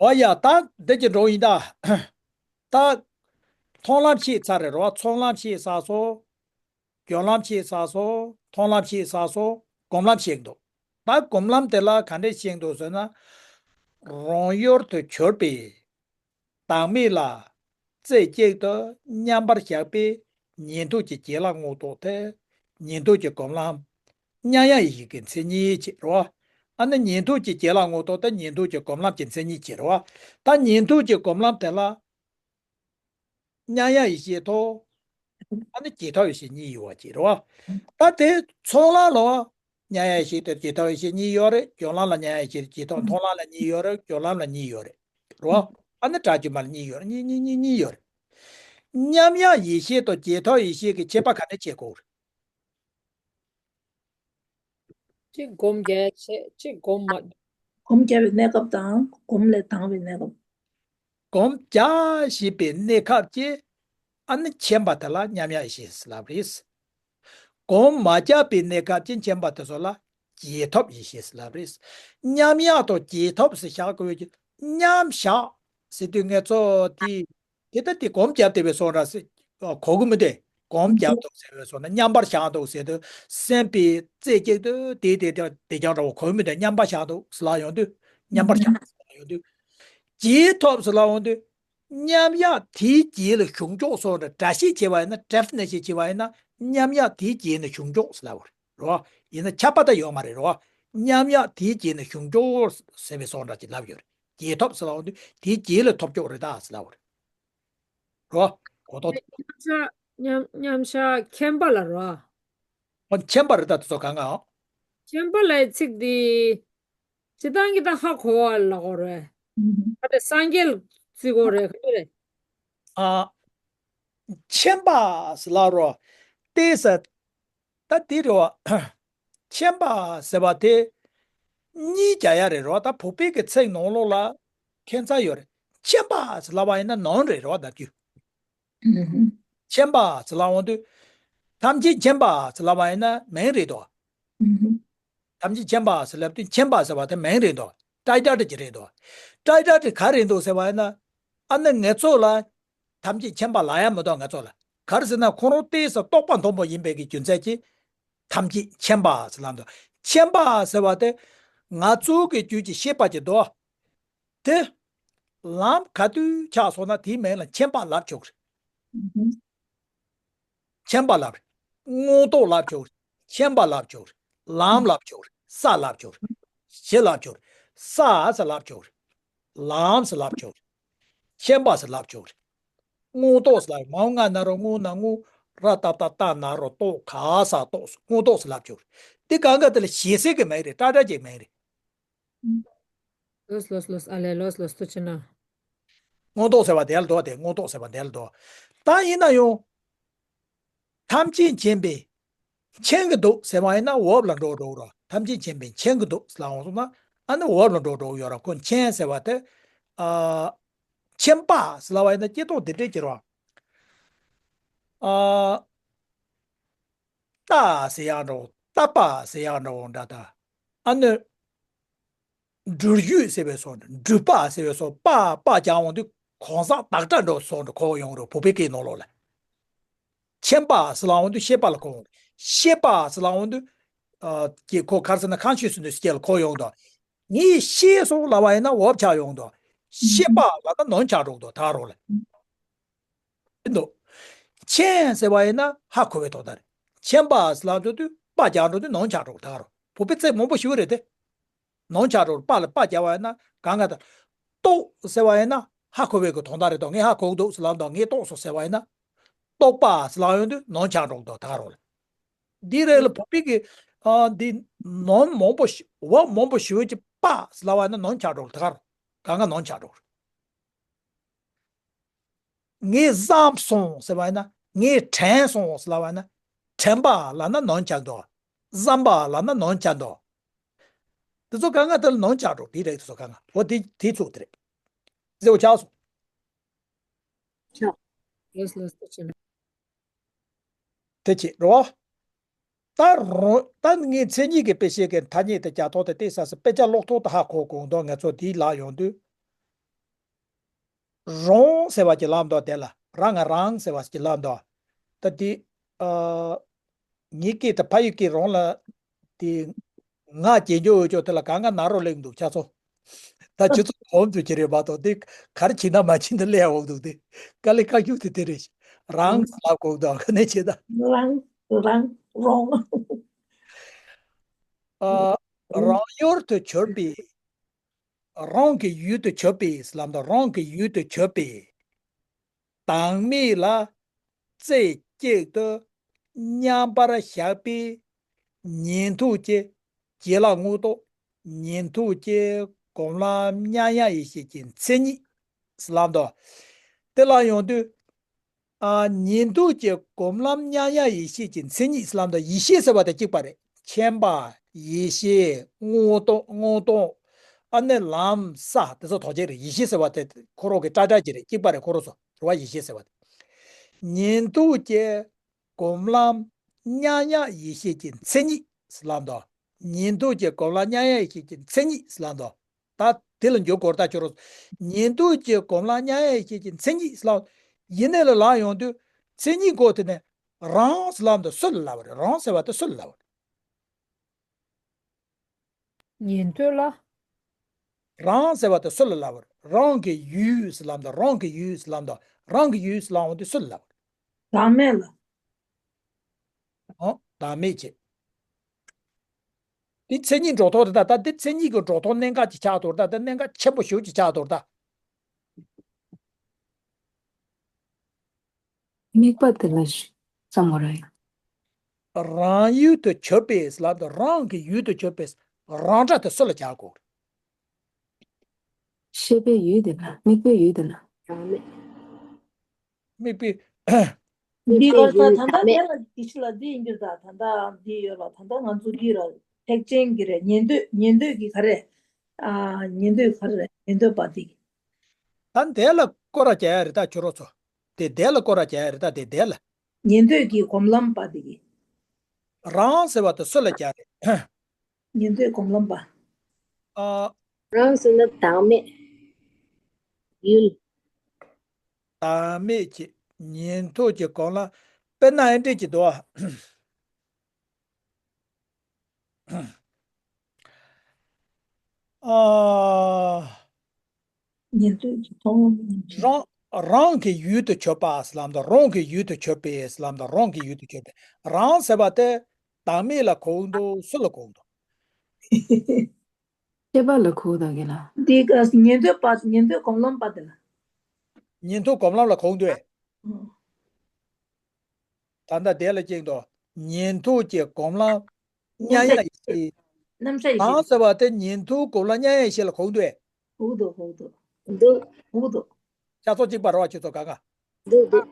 ཨོ་ཡ། ད་འདི་གྱི་འགྲོ་ཡིན་ད། ད་མཐོང་ལམ་ཤེས་ཚར་རེད་རོ། ཚོགས་ལམ་ཤེས་ཚར་སོང་། སྦྱོར་ལམ་ཤེས་ཚར་སོང་། མཐོང་ལམ་ཤེས་ཚར་སོང་། སྒོམ་ལམ་ཤེས་འདུག་ད་སྒོམ་ལམ་དེ་ལ་ག་འདྲས་ཤེས་འདུག་ཟེར་ན། རང་ཡུལ་དུ་གྱུར་པའི་བདག་མེད་ལ་རྩེ་གཅིག་ཏུ་མཉམ་པར་བཞག་པའི་ཉན་ཐོས་ཀྱི་བྱིན་རླབས་ངོ་ཐོག་དེ་ཉན་ཐོས་ཀྱི་སྒོམ་ལམ། མཉམ་ཡངས་ཡེ་ཤེས་ཀྱི་མཚན་ཉིད་ཅིག་རེད་བ། ཨ་ནི་ཉན་ཐོས་ཀྱི་བྱིན་རླབས་ངོ་ཐོག་དེ་ཉན་ཐོས་ཀྱི་སྒོམ་ལམ་གྱི་མཚན་ཉིད་ཅིག་རེད་བ། ད་ཉན་ཐོས་ཀྱི་སྒོམ་ལམ་དེ་ལ། མཉམ་ཡངས་ཡེ་ཤེས་ཐོག་ཨ་ནི་བྱེ་ཐབས་ཡེ་ཤེས་གཉིས་ཡོད་པ་ཅིག་རེད་བ། ད་དེ་ཚོགས་ལམ་ལ་མཉམ་ཡངས་ཡེ་ཤེས་དེ་བྱེ་ཐབས་ཡེ་ཤེས་གཉིས་ཡོད་རེད། སྦྱོར་ལམ་ལ་མཉམ་ཡངས་ཡེ་ཤེས་བྱེ་ཐབས། མཐོང་ལམ་ལ་གཉིས་ཡོད་རེད། སྦྱོར་ལམ་ལ་གཉིས་ཡོད་རེད། རེད་བ། ཨ་ནི་དགྲ་བཅོམ་པ་ལ་གཉིས་ཡོད་རེད། གཉིས་གཉིས་གཉིས་གཉིས་ཡོད་རེད། མཉམ་ཡངས་ཡེ་ཤེས་དང་བྱེ་ཐབས་ཡེ་ཤེས་ཀྱི་ཁྱད་པར་ག་ནས་ཕྱེ་དགོས་རེད། གཅིག་སྒོམ་རྒྱག་བྱེད། གཅིག་སྒོམ་མ། སྒོམ་རྒྱག་པའི་གནས་སྐབས་དང་སྒོམ་ལས་ལྡང་བའི་གནས་སྐབས། སྒོམ་རྒྱག་བཞིན་པའི་གནས་སྐབས་ཀྱི་ཨ་ནི་མཁྱེན་པ་དེ་ལ་མཉམ་ཡངས་ཡེ་ཤེས་ཟེར་ལབ་རེད། སྒོམ་མ་རྒྱག་པའི་གནས་སྐབས་ཀྱི་མཁྱེན་པ་དེ་ཚོ་ལ་བྱེ་ཐབས་ཡེ་ཤེས་ཟེར་ལབ་རེད། མཉམ་ཡངས་དང་བྱེ་ཐབས་ཟེར་བཞག་དགོས་ཀྱི། མཉམ་བཞག་ཟེར་དུས་ངས་ཚོ་དེ། དེ་ལྟ་དེ་སྒོམ་བརྒྱབ་བསྡད་པའི་བཟོ་འདྲ་ཟེར། ཨ། གོ་གི་མི་འདུག་སྒོམ་བརྒྱབ་འདུག་ཟེར་བའི་བཟོ་ན། མཉམ་པར་བཞག་འདུག་ཟེར་དུས་སེམས་པའི་རྩེ་གཅིག་ཏུ་དེ་དེ་དེ་དེ་རྐྱང་འདྲ་བོ་གོ་གི་མི་འདུག་མཉམ་པར་བཞག་འདུག་ཟེར་ལབ་ཡོང་དུས། མཉམ་པར་བཞག་འདུག་ཟེར་ལབ་ཡོང་དུས། བྱེ་ཐབས་ཟེར་ལབ་ཡོང་དུས། མཉམ་ཡངས་དེའི་རྗེས་ལ་གཞུང་འཇོག་སོགས་འདྲ། སྒྲ་བཤད་བྱས་པ་ཡིན་ན། definition བྱས་པ་ཡིན་ན། མཉམ་ཡངས་དེའི་རྗེས་ནས་གཞུང་འཇོག་ཟེར་ལབ་པ་རེད་བ། ཡིན་ན་ཁྱབ་པ་ད་ཡོད་མ་རེད་བ། མཉམ་ཡངས་དེའི་རྗེས་ནས་གཞུང་འཇོག་ཟེར་བའི་བཟོ་འདྲ་ཅིག་ལབ་ཡོད་རེད། བྱེ་ཐབས་ཟེར་ལབ་ཡོང་དུས་དེའི་རྗེས་ལ་ཐོབ་ཆོག་རེད་ད་ཟེར་ལབ་པ་རེད། རོ། གོ་ཐོག་མཉམ་བཞག་མཉམ་མཉམ་བཞག་མཁྱེན་པ་ལ་རོ། ཨ། མཁྱེན་པ་རེད་ད། དེ་ཚོ་གང་གང་། མཁྱེན་པ་ལ་ཡི་ཚིག་འདི། སྤྱིར་བཏང་གི་ད་ཧ་གོ་བ་ལ་གོ་རེད། ཨ་དེ་སངས་རྒྱས་ལ་བརྩི་གོ་རེད། ག་རེ་རེད། ཨ། མཁྱེན་པ་ཟེར་ལབ་རོ། ཏེ་ས། ད་དེ་རེད་བ། མཁྱེན་པ་ཟེར་བ་དེ་གཉིས་རྒྱག་ཡ་རེད་རོ། ད་བོད་པའི་གི་ཚིག་ནང་ལོགས་ལ་ཁྱད་མཚར་ཡོད་རེད། མཁྱེན་པ་ཟེར་ལབ་པ་ཡིན་ན་ནོར་རེད་རོ། ད་དུས་མཁྱེན་པ་ཟེར་ལབ་ཡོང་དུས། ཐམས་ཅད་མཁྱེན་པ་ཟེར་ལབ་པ་ཡིན་ན་མིང་རེད་དོ། ཐམས་ཅད་མཁྱེན་པ་ཟེར་ལབ་དུས་མཁྱེན་པ་ཟེར་བ་དེ་མིང་རེད་དོ། ཊའི་ཊལ་ཅིག་རེད་དོ། ཊའི་ཊལ་དེ་ག་རེད་འདུག་ཟེར་བ་ཡིན་ན། ཨ་ནི་ངེད་ཚོ་ལ་ཐམས་ཅད་མཁྱེན་པ་ལབ་ཡ་མི་འདུག་ང་ཚོ་ལ། ག་རེ་ཟེར་ན་ཁོ་རང་ཏོག་ཙམ་རྟོགས་པ་མཐོན་པོ་ཡིན་པའི་གི་རྒྱུ་མཚན་གྱིས་ཐམས་ཅད་མཁྱེན་པ་ཟེར་ལབ་འདུག་མཁྱེན་པ་ཟེར་བ་དེ་ང་ཚོ་གི་རྒྱུད་ཀྱི་ཤེས་པ་ཅིག་འདུག་དེ་ལམ་ག་དུས་ཆགས་སོང་ན་དེའི་མིང་ལ་མཁྱེན་པ་ལབ་ཆོག་གི་རེད། མཁྱེན་པ་ལབ་རེད། མངོན་རྟོགས་ལབ་ཆོག་རེད། མཁྱེན་པ་ལབ་ཆོག་རེད། ལམ་ལབ་ཆོག་རེད། ས་ལབ་ཆོག་རེད། གཞི་ལབ་ཆོག་རེད། ས་ཟེར་ལབ་ཆོག་རེད། ལམ་ཟེར་ལབ་ཆོག་རེད། མཁྱེན་པ་ཟེར་ལབ་ཆོག་རེད། མངོན་རྟོགས་ཟེར་ལབ། མ་འོ་ང་ན་རོ་སྔོ་ན་སྔོ། ར་ཏ་བཏགས་རྟ་ན་རོ་རྟོགས། ག་ས་རྟོགས། མངོན་རྟོགས་ཟེར་ལབ་ཆོག་རེད། དེ་གང་ག་དེ་ལ་ཞེ་སའི་གི་མིང་རེད། ཊའི་ཊལ་གྱི་མིང་རེད། ལོས་ལོས་ལོས། ཨ་ལས། ལོས་ལོས། ཐུགས་རྗེ་གནང་། མངོན་རྟོགས་ཟེར་བ་དེ་ལ་འདུག་དེ་མངོན་རྟོགས་ཟེར་བ་དེ་ལ་འདུག་ད་ཡིན་ན་ཡང་། ཐམས་ཅད་མཁྱེན་པས་མཁྱེན་གྱི་འདུག་ཟེར་བ་ཡིན་ན་འོབས་ལ་འགྲོ་འགྲོ་རོ། ཐམས་ཅད་མཁྱེན་པས་མཁྱེན་གྱི་འདུག་ཟེར་ལབ་སོང་ན། ཨ་ནི་འོབས་ལ་འགྲོ་འགྲོ་ཡོད་ར། ཁོ་མཁྱེན་ཟེར་བ་དེ། ཨ། མཁྱེན་པ་ཟེར་ལབ་པ་ཡིན་ན་སྐྱེ་སྟོང་དེ་འདྲས་ཀྱི་རོ། ཨ། ལྟ་ཟེར་ཡག་འདྲ་བོ། ལྟ་བ་ཟེར་ཡག་འདྲ་བོ་འདྲ་ད། ཨ་ནི། འགྲུལ་བཞུད་ཟེར་བའི་བཟོ་འདྲ། འགྲུལ་པ་ཟེར་བའི་བཟོ། པ་པ་རྒྱག་འོང་དུས་གང་ཟག་བདག་སྒྲ་འདྲ་བོ་བཟོ་འདྲ་གོ་ཡོང་རེད། བོད་པའི་སྐད་ནང་ལོགས་ལ། མཁྱེན་པ་ཟེར་ལབ་འོང་དུས་ཤེས་པ་ལ་གོ་འོང་། ཤེས་པ་ཟེར་ལབ་འོང་དུས། ཨ། ཀྱི་ཁོ་ག་རེ་ཟེར་ན་consciousness་སྐད་ལ་གོ་ཡོང་དུས། ངས་ཤེས་སོང་ལབ་པ་ཡིན་ན་འོབས་ཆགས་ཡོང་དུས། ཤེས་པ་ལབ་ན་ནོར་ཆགས་འགྲོ་གི་འདུག་ད་རོ་ལ། འདུག་མཁྱེན་ཟེར་བ་ཡིན་ན་ཧ་གོ་བའི་དོན་དག་རེད། མཁྱེན་པ་ཟེར་ལབ་འགྲོ་དུས་པ་རྒྱག་འགྲོ་དུས་ནོར་ཆགས་འགྲོ་གི་ད་རོ། བོད་པའི་ཚིག་མང་པོ་ཞིག་རེད་དེ། ནོར་ཆགས་འགྲོ། པ་ལ་པ་རྒྱག་པ་ཡིན་ན་གང་ག་ད། རྟོགས་ཟེར་བ་ཡིན་ན་ཧ་གོ་བའི་གི་དོན་དག་རེད་དོ། ངས་ཧ་གོ་གི་འདུག་ཟེར་ལབ་འདུག་ངས་རྟོགས་སོང་ཟེར་བ་ཡིན་ན། རྟོགས་པ་ཟེར་ལབ་ཡོང་དུས་ནོར་ཆགས་འགྲོ་གི་འདུག་ད་རོ་ལ། འདི་རེད་ལ། བོད་པའི་གི། ཨ། འདི་ནོར་མང་པོ་ཞིག་འོབས་མང་པོ་ཞིག་གི་པ་ཟེར་ལབ་པ་ཡིན་ན་ནོར་ཆགས་འགྲོ་གི་ད་རོ། གང་ག་ནོར་ཆགས་འགྲོ་གི། ངས་བསམ་སོང་ཟེར་བ་ཡིན་ན། ངས་དྲན་སོང་ཟེར་ལབ་པ་ཡིན་ན། དྲན་པ་ལབ་ན་ནོར་ཆགས་འདུག་བསམ་པ་ལབ་ན་ནོར་ཆགས་འདུག་དེ་ཚོ་གང་ག་དེ་ལ་ནོར་ཆགས་འགྲོ་དེ་རེད། དེ་ཚོ་གང་ག་འོ་དེ་དེ་ཚོ་དེ་རེད། ཟེར་བ་ཆགས་སོང་། ལོས་ལོས། ཐུགས་རྗེ་གནང་། དེ་ཅི་རེད་བ། ད་རུང་ད་ངས་མཚན་ཉིད་ཀྱི་དཔེ་བཤད་ཀྱི་ཐ་སྙད་དེ་རྒྱག་ཐོག་དེ་ཏོག་ཙམ་དཔེ་ཆ་ཀློག་ཐོག་ཏུ་ཧ་གོ་གོ་འདུག་ང་ཚོ་དེའི་ལ་ཡོང་དུས། རང་ཟེར་བ་ཅིག་ལབ་འདུག་དེ་ལ་རང་ང་རང་ཟེར་བ་ཅིག་ལབ་འདུག་ད་དེ། ཨ། ངའི་སྐད་དང་ཕ་ཡུལ་སྐད་རང་ལ་དེ་ ང་རྒྱལ་འཇོག་འོས་ཆོག་དེ་ལ་གང་ག་ན་རོ་ལེགས་འདུག་ཆ་ཚོ། ད་ཁྱོད་ཚོ་གོམས་ཚོད་ཀྱི་རེད་མ་གཏོགས་དེ་གར་ཕྱིན་ན་མ་ཕྱིན་ན་ལས་འོག་འདུག་དེ་དཀའ་ལས་ཁག་ཤུགས་དེ་དེ་རེད། རང་ལབ་གོ་འདུག་ཁ་ནས་བྱེད་ད། རང་རང་རོང་། ཨ། རང་ཡུལ་དུ་གྱུར་པའི། རང་གི་ཡུལ་དུ་གྱུར་པའི་ལམ་དང་རང་གི་ཡུལ་དུ་གྱུར་པའི། བདག་མེད་ལ་རྩེ་གཅིག་ཏུ་མཉམ་པར་བཞག་པའི་ཉན་ཐོས་ཀྱི་བྱིན་རླབས་དངོས་རྟོགས། ཉན་ཐོས་ཀྱི་སྒོམ་ལམ་མཉམ་ཡངས་ཡེ་ཤེས་ཀྱི་མཚན་ཉིད་ཟེར་ལབ་འདུག་དེ་ལ་ཡོང་དུས། ཨ། ཉན་ཐོས་ཀྱི་སྒོམ་ལམ་མཉམ་ཡངས་ཡེ་ཤེས་ཀྱི་མཚན་ཉིད་ཟེར་ལབ་འདུག་ཡེ་ཤེས་ཟེར་བ་དེ་གཅིག་པ་རེད། མཁྱེན་པ། ཡེ་ཤེས། མངོན་རྟོགས། མངོན་རྟོགས། ཨ་ནི་ལམ་ས་དེ་ཚོ་དོགས་ཅན་རེད། ཡེ་ཤེས་ཟེར་བ་དེ་ཁོ་རང་གི་སྒྲ་སྒྲ་གཅིག་རེད། གཅིག་པ་རེད། ཁོ་རང་ཚོ་རེད་བ། ཡེ་ཤེས་ཟེར་བ་དེ། ཉན་ཐོས་ཀྱི་སྒོམ་ལམ་མཉམ་ཡངས་ཡེ་ཤེས་ཀྱི་མཚན་ཉིད་ཟེར་ལབ་འདུག་ཉན་ཐོས་ཀྱི་སྒོམ་ལམ་མཉམ་ཡངས་ཡེ་ཤེས་ཀྱི་མཚན་ཉིད་ཟེར་ལབ་འདུག་ད་དེ་ལ་འཇུག་དགོས་རེད། ད་ཁྱོད་རང་ཉན་ཐོས་ཀྱི་སྒོམ་ལམ་མཉམ་ཡངས་ཡེ་ཤེས་ཀྱི་མཚན་ཉིད་ཟེར་ལབ། ཡིན་ནའི་ལ་ལ་ཡོང་དུས་མཚན་ཉིད་སྐོར་དེ་ནས་རང་ཟེར་ལབ་འདུག་སུ་ལ་ལབ་པ་རེད། རང་ཟེར་བ་དེ་སུ་ལ་ལབ་པ་རེད། ཉན་ཐོས་ལ། རང་ཟེར་བ་དེ་སུ་ལ་ལབ་པ་རེད། རང་གི་ཡུལ་ཟེར་ལབ་འདུག་རང་གི་ཡུལ་ཟེར་ལབ་འདུག་རང་གི་ཡུལ་ཟེར་ལབ་འོང་དུས་སུ་ལ་ལབ་པ་རེད། བདག་མེད་ལ། ཨོ། བདག་མེད་ཅེས། འདི་མཚན་ཉིད་འགྲོ་ཐོག་རེད་ད། ད་འདི་མཚན་ཉིད་ཀྱི་འགྲོ་ཐོག་གནད་འགག་ཅིག་ཆགས་འདུག་ད་འདི་གནད་འགག་ཆེན་པོ་ཞེ་པོ་ཅིག་ཆགས་འདུག་ད། དམིགས་པ་དེ་ལ་བསམ་བློ་རེད། རང་ཡུལ་དུ་གྱུར་པའི་ལབ་དང་རང་གི་ཡུལ་དུ་གྱུར་པའི་རང་སྒྲ་དེ་སུ་ལ་རྒྱག་དགོས། ཤེས་པའི་ཡུལ་དེ་ལ། དམིགས་པའི་ཡུལ་དེ་ལ། དམིགས་པའི། འདི་གར་ད་ད་ལྟ་དེ་ལ་འདི་ཕྱི་ལ་འདི་ཡིན་རྒྱུ་ད། ད་ལྟ་འདི་ཡོད་ལ། ད་ལྟ་ང་ཚོ་འདི་ལ་ཐེག་ཆེན་གྱི་རེད། ཉན་ཐོས། ཉན་ཐོས་ཀྱི་ག་རེ། ཨ། ཉན་ཐོས་ག་རེ་རེད། ཉན་ཐོས་པ་འདི། ད་དེ་ལ་སྐོར་ར་རྒྱག་ཡ་རེད་ད་ཁྱོད་རང་ཚོ། དེ་དེ་ལ་སྐོར་ར་རྒྱག་ཡ་རེད་ད། དེ་དེ་ལ། ཉན་ཐོས་ཀྱི་སྒོམ་ལམ་པ་འདི་གི། རང་ཟེར་བ་དེ་སུ་ལ་རྒྱག་རེད། ཉན་ཐོས་སྒོམ་ལམ་པ། ཨ། རང་ཟེར་ན་བདག་མེད། ཡུལ། བདག་མེད་ཀྱི་ཉན་ཐོས་ཀྱི་སྒོམ་ལམ། དཔེར་ན་ཨེ་འདྲས་ཀྱི་འདུག་ཨ། ཨ། ཉན་ཐོས་ཀྱི་མཐོང་ལམ། རང་རང་གི་ཡུལ་དུ་གྱུར་པ་ཟེར་ལབ་དང་རང་གི་ཡུལ་དུ་གྱུར་པའི་ཟེར་ལབ་དང་རང་གི་ཡུལ་དུ་གྱུར་པའི། རང་ཟེར་བ་དེ་བདག་མེད་ལ་གོ་འདུག་སུ་ལ་གོ་འདུག་ཤེས་པ་ལ་གོ་འདུག་གི་ལ། འདི་ག་ཉན་ཐོས་པ། ཉན་ཐོས་སྒོམ་ལམ་པ་དེ་ལ། ཉན་ཐོས་སྒོམ་ལམ་ལ་གོ་འདུག་ཨེ། ཨང་། ད་ལྟ་དེ་ལ་སྐྱེས་འདུག་ཉན་ཐོས་ཀྱི་སྒོམ་ལམ་མཉམ་ཡངས་ཡེ་ཤེས། རྣམ་གཞག་ཡེ་ཤེས། རང་ཟེར་བ་དེ་ཉན་ཐོས་སྒོམ་ལམ་མཉམ་ཡངས་ཡེ་ཤེས་ལ་གོ་འདུག་ཨེ། གོ་འདུག་གོ་འདུག་འདུག་གོ་འདུག་ཤ་ཚོགས་གཅིག་པ་རེད་བ་ཁྱོད་ཚོ་ག་ག་འདུག་འདུག་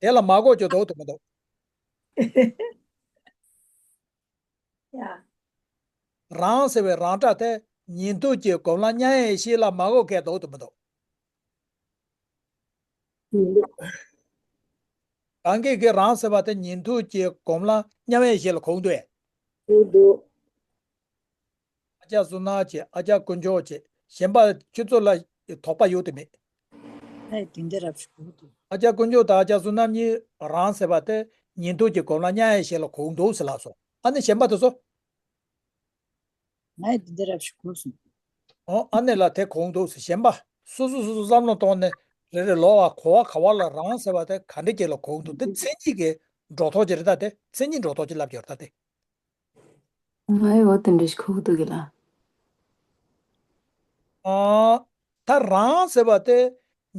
དེ་ལ་མ་གོ་ཁྱོད་འདུག་དུ་མི་འདུག་ཡ། རང་ཟེར་བའི་རང་སྒྲ་དེ་ཉན་ཐོས་ཀྱི་སྒོམ་ལམ་མཉམ་ཡངས་ཡེ་ཤེས་ལ་མ་གོ་མཁན་འདུག་དུ་མི་འདུག་མི་འདུག་གང་གིས་གིས་རང་ཟེར་བ་དེ་ཉན་ཐོས་ཀྱི་སྒོམ་ལམ་མཉམ་ཡངས་ཡེ་ཤེས་ལ་གོ་འདུག་ཨེ། གོ་འདུག་ཨ་ཅག་བསོད་ནམས་བྱས། ཨ་ཅག་དཀོན་མཆོག་བྱས། གཞན་པ་ཁྱོད་ཚོ་ལ་དོགས་པ་ཡོད་དམ་མེད། ཨེ། དེ་འདྲ་རབ་ཞིག་གོ་འདུག་ཨ་ཅག་དཀོན་མཆོག་དང་ཨ་ཅག་བསོད་ནམས་གཉིས་རང་ཟེར་བ་དེ་ཉན་ཐོས་ཀྱི་སྒོམ་ལམ་མཉམ་ཡངས་ཡེ་ཤེས་ལ་གོ་འདུག་ཟེར་ལབ་སོང་། ཨ་ནི་གཞན་པ་དེ་ཚོ། ང་ཡི་འདི་འདྲ་རབ་ཞིག་གོ་སོང་། ཨོ། ཨ་ནི་ལ་དེ་གོ་འདུག་ཟེར། གཞན་པ་སོ་སོ་སོ་སོ་བསམ་བློ་གཏོང་ནས་རེ་རེ་ལོག་པ་གོ་བ་ག་བ་ལ་རང་ཟེར་བ་དེ་ག་འདྲ་ཅིག་ལ་གོ་འདུག་དེ་མཚན་ཉིད་ཀྱི་འགྲོ་ཐོག་ཅིག་རེད་ད། དེ་མཚན་ཉིད་འགྲོ་ཐོག་ཅིག་ལབ་ཀྱི་ཡོད་རེད་ད་དེ། ང་ཡི་འོ་དེ་འདྲ་ཞིག་གོ་གི་འདུག་གི་ལ། ཨ། ད་རང་ཟེར་བ་དེ་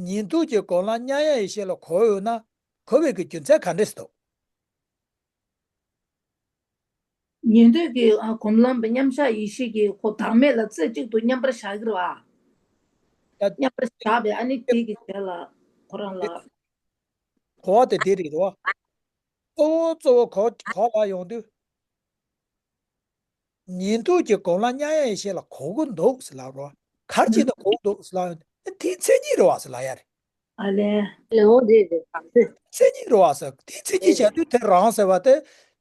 ཉན་ཐོས་ཀྱི་སྒོམ་ལམ་མཉམ་ཡངས་ཡེ་ཤེས་ལ་གོ་ཡོད་ན་གོ་བའི་གི་རྒྱུ་མཚན་ག་འདྲས་འདུག་ཉན་ཐོས་ཀྱི་ཨ་སྒོམ་ལམ་པ་མཉམ་བཞག་ཡེ་ཤེས་ཀྱི་ཁོ་བདག་མེད་ལ་རྩེ་གཅིག་ཏུ་མཉམ་པར་བཞག་གི་རེད་བ། ད་མཉམ་པར་བཞག་པའི་ཨ་ནི་དེ་གི་རྗེས་ལ་ཁོ་རང་ལ། གོ་བ་དེ་འདི་རེད་བ། གཙོ་བོ་གཙོ་བོ་གོ་གོ་ལ་ཡོང་དུས། ཉན་ཐོས་ཀྱི་སྒོམ་ལམ་མཉམ་ཡངས་ཡེ་ཤེས་ལ་གོ་གི་འདུག་ཟེར་ལབ་རོ། ག་རེ་བྱས་ནས་གོ་གི་འདུག་ཟེར་ལབ་ཡོང་དུས་དེའི་མཚན་ཉིད་རེད་བ་ཟེར་ལབ་ཡ་རེད། ཨ་ལས། ལེའོ་རེད་རེད། མཚན་ཉིད་རེད་བ་ཟེར། དེའི་མཚན་ཉིད་བྱ་དུས་དེ་རང་ཟེར་བ་དེ་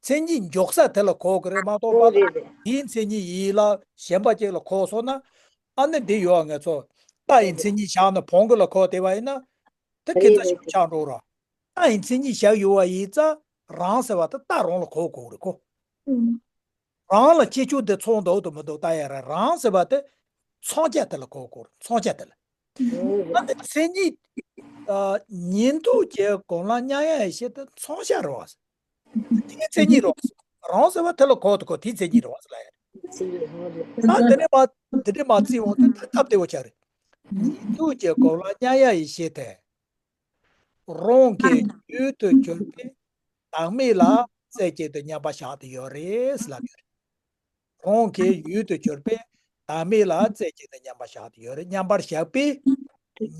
མཚན་ཉིད་འཇོག་ས་དེ་ལ་གོ་གི་རེད་མ་གཏོགས་པ་ལ། ཨོ་རེད་རེད། དེའི་མཚན་ཉིད་ཡིན་ལ་གཞན་པ་ཅིག་ལ་གོ་སོང་ན། ཨ་ནི་འདི་ཡོད་ང་ཚོ། རྟ་ཡི་མཚན་ཉིད་བཞག་ན་བོང་གུ་ལ་གོ་བསྡད་པ་ཡིན་ན། དེ་ཁྱད་མཚར་ཞིག་ཆགས་འགྲོ་ར། རྟ་ཡི་མཚན་ཉིད་བཞག་ཡོད་པ་ཡིན་ཙང་རང་ཟེར་བ་དེ་རྟ་རང་ལ་གོ་དགོས་རེད་ཁོ། ཨུམ། རང་ལ་ཁྱད་ཆོས་འདི་ཚང་འདུག་ཏུ་མི་འདུག་ལྟ་ཡ་རེད། རང་ཟེར་བ་དེ་མཚོན་བྱ་དེ་ལ་གོ་དགོས། མཚོན་བྱ་དེ་ལ། ཨ་ནི་མཚན་ཉིད། ཨ། ཉིད་དུ་བྱེད་སྒོམ་ལམ་མཉམ་ཡང་ཡེ་ཤེས་དེ་མཚོན་བྱ་རེད་བ། དེ་གའི་མཚན་ཉིད་རེད་བ། རང་ཟེར་བ་དེ་ལ་གོ་དགོས། དེའི་མཚན་ཉིད་རེད་བ་ཟེར་ལ་ཡ་རེད། ད་དེ་ནས་མ་དེ་འདྲས་མ་བརྩིས་འོང་དུས་ད་སྟབས་བདེ་བོ་ཆགས་རེད། ཉིད་དུ་བྱེད་སྒོམ་ལམ་མཉམ་ཡང་ཡེ་ཤེས་དེ། རང་གི་ཡུལ་དུ་གྱུར་པའི་བདག་མེད་ལ་རྩེ་གཅིག་ཏུ་མཉམ་པར་བཞག་སྟེ་ཡོད་རེད་ལབ་ཡོད་རེད། རང་གི་ཡུལ་དུ་གྱུར་པའི་བདག་མེད་ལ་རྩེ་གཅིག་ཏུ་མཉམ་པར་བཞག་སྟེ་ཡོད་རེད། མཉམ་པར་བཞག་པའི་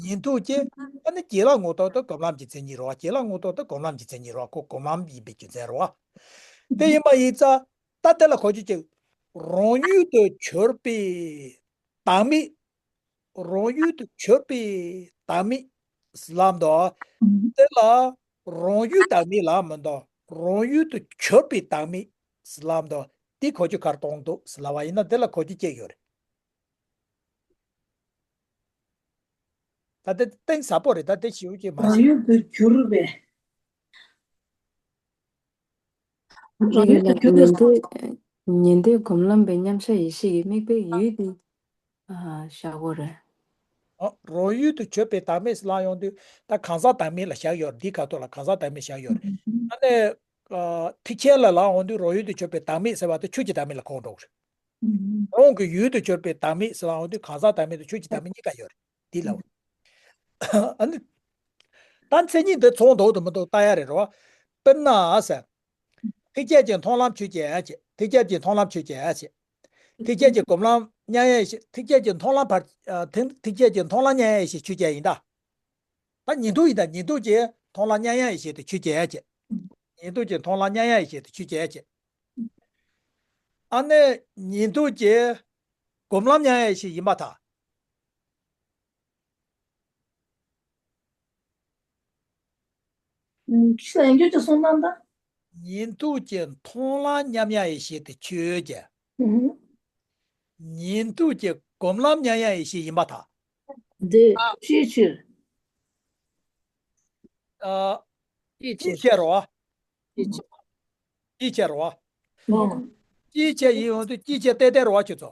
ཉིད་དུ་བྱེད། ཨ་ནི་བྱེད་ལ་ངོ་ཐོག་ཏུ་སྒོམ་ལམ་གྱི་མཚན་ཉིད་རེད་བ། བྱེད་ལ་ངོ་ཐོག་ཏུ་སྒོམ་ལམ་གྱི་མཚན་ཉིད་རེད་བ། ཁོ་སྒོམ་ལམ་ཡིན་པའི་རྒྱུ་མཚན་རེད་བ། དེ་ཡིན་པ་ཡིན་ཙང་ད་དེ་ལ་གོ་རྒྱུ་གཅིག་རང་ཡུལ་དུ་གྱུར་པའི་བདག་མེད། རང་ཡུལ་དུ་གྱུར་པའི་བདག་མེད་ཟེར་ལབ་འདུག་དེ་ལ་རང་ཡུལ་བདག་མེད་ལབ་མི་འདུག་རང་ཡུལ་དུ་གྱུར་པའི་བདག་མེད་ཟེར་ལབ་འདུག་དེ་གོ་རྒྱུ་ག་རེ་གཏོང་འདུག་ཟེར་ལབ་པ་ཡིན་ན་དེ་ལ་གོ་རྒྱུ་གཅིག་ཡོད་རེད། ད་དེ་གཏིང་ཟབ་པོ་རེད། ད་དེ་ཞིབ་ཅིག་མ་རང་ཤེས། ཡུལ་དུ་གྱུར་པའི། རང་ཡུལ་དུ་གྱུར་པའི། ཉན་ཐོས། ཉན་ཐོས་སྒོམ་ལམ་པའི་མཉམ་གཞག་ཡེ་ཤེས་ཀྱི་དམིགས་པའི་ཡུལ་དེ། ཨ། བཞག་དགོས་རེད། ཨ། རང་ཡུལ་དུ་གྱུར་པའི་བདག་མེད་ལབ་ཡོང་དུས་ད་གང་ཟག་བདག་མེད་ལ་བཞག་ཡོད་རེད། འདིའི་ཁ་ཐོག་ལ་གང་ཟག་བདག་མེད་བཞག་ཡོད་རེད། ཨ་ནི། ཨ། ཐེག་ཆེན་ལ་ལབ་ཡོང་དུས་རང་ཡུལ་དུ་གྱུར་པའི་བདག་མེད་ཟེར་བ་དེ་ཆོས་ཀྱི་བདག་མེད་ལ་གོ་འགྲོ་གི་རེད། རང་གི་ཡུལ་དུ་གྱུར་པའི་བདག་མེད་ཟེར་ལབ་ཡོང་དུས་གང་ཟག་བདག་མེད་དང་ཆོས་ཀྱི་བདག་མེད་གཉིས་ཀ་ཡོད་རེད། འདི་ལ། ཨ་ནི། ད་མཚན་ཉིད་འདི་ཚང་འདུག་ཏུ་མི་འདུག་ལྟ་ཡ་རེད་རོ། དཔེར་ན་ཟེར། ཐེག་ཆད་ཀྱི་མཐོང་ལམ་ཆོས་ཅན་ཞེས། ཐེག་ཆད་ཀྱི་མཐོང་ལམ་ཆོས་ཅན་ཞེས། ཐེག་ཆད་ཀྱི་སྒོམ་ལམ་མཉམ་ཡང་ཞེས། ཐེག་ཆད་ཀྱི་མཐོང་ལམ་བར། ཨ། ཐེག་ཐེག་ཆད་ཀྱི་མཐོང་ལམ་མཉམ་ཡང་ཞེས་ཆོས་ཅན་ཡིན་ད། ད་ཉན་ཐོས་ཡིན་ད། ཉན་ཐོས་ཀྱི་མཐོང་ལམ་མཉམ་ཡང་ཞེས་དེ་ཆོས་ཅན་ཞེས། ཉན་ཐོས་ཀྱི་མཐོང་ལམ་མཉམ་ཡང་ཞེས་དེ་ཆོས་ཅན་ཞེས། ཨ་ནི་ཉན་ཐོས་ཀྱི་སྒོམ་ལམ་མཉམ་ཡང་ཞེས་ཡིན་པར་ཐལ། ཨུམ། ཁྱེད་ལ་ཡང་བསྐྱར་ཅིག་གསུང་གནང་དང་། ཉན་ཐོས་ཀྱི་མཐོང་ལམ་མཉམ་ཡང་ཡེ་ཤེས་དེ་ཆོས་ཅན། ཨུམ། ཉན་ཐོས་ཀྱི་སྒོམ་ལམ་མཉམ་ཡང་ཡེ་ཤེས་ཡིན་པར་ཐལ། འདི་ཅིའི་ཕྱིར། ཨ། ཅིའི་ཕྱིར་རོ། ཅིའི་ཕྱིར་རོ། ཨོ། ཅིའི་ཕྱིར་ཡིན་ཡོང་དུས་ཅིའི་ཕྱིར་ཏན་ཏན་རོ་ཁྱོད་ཚོ།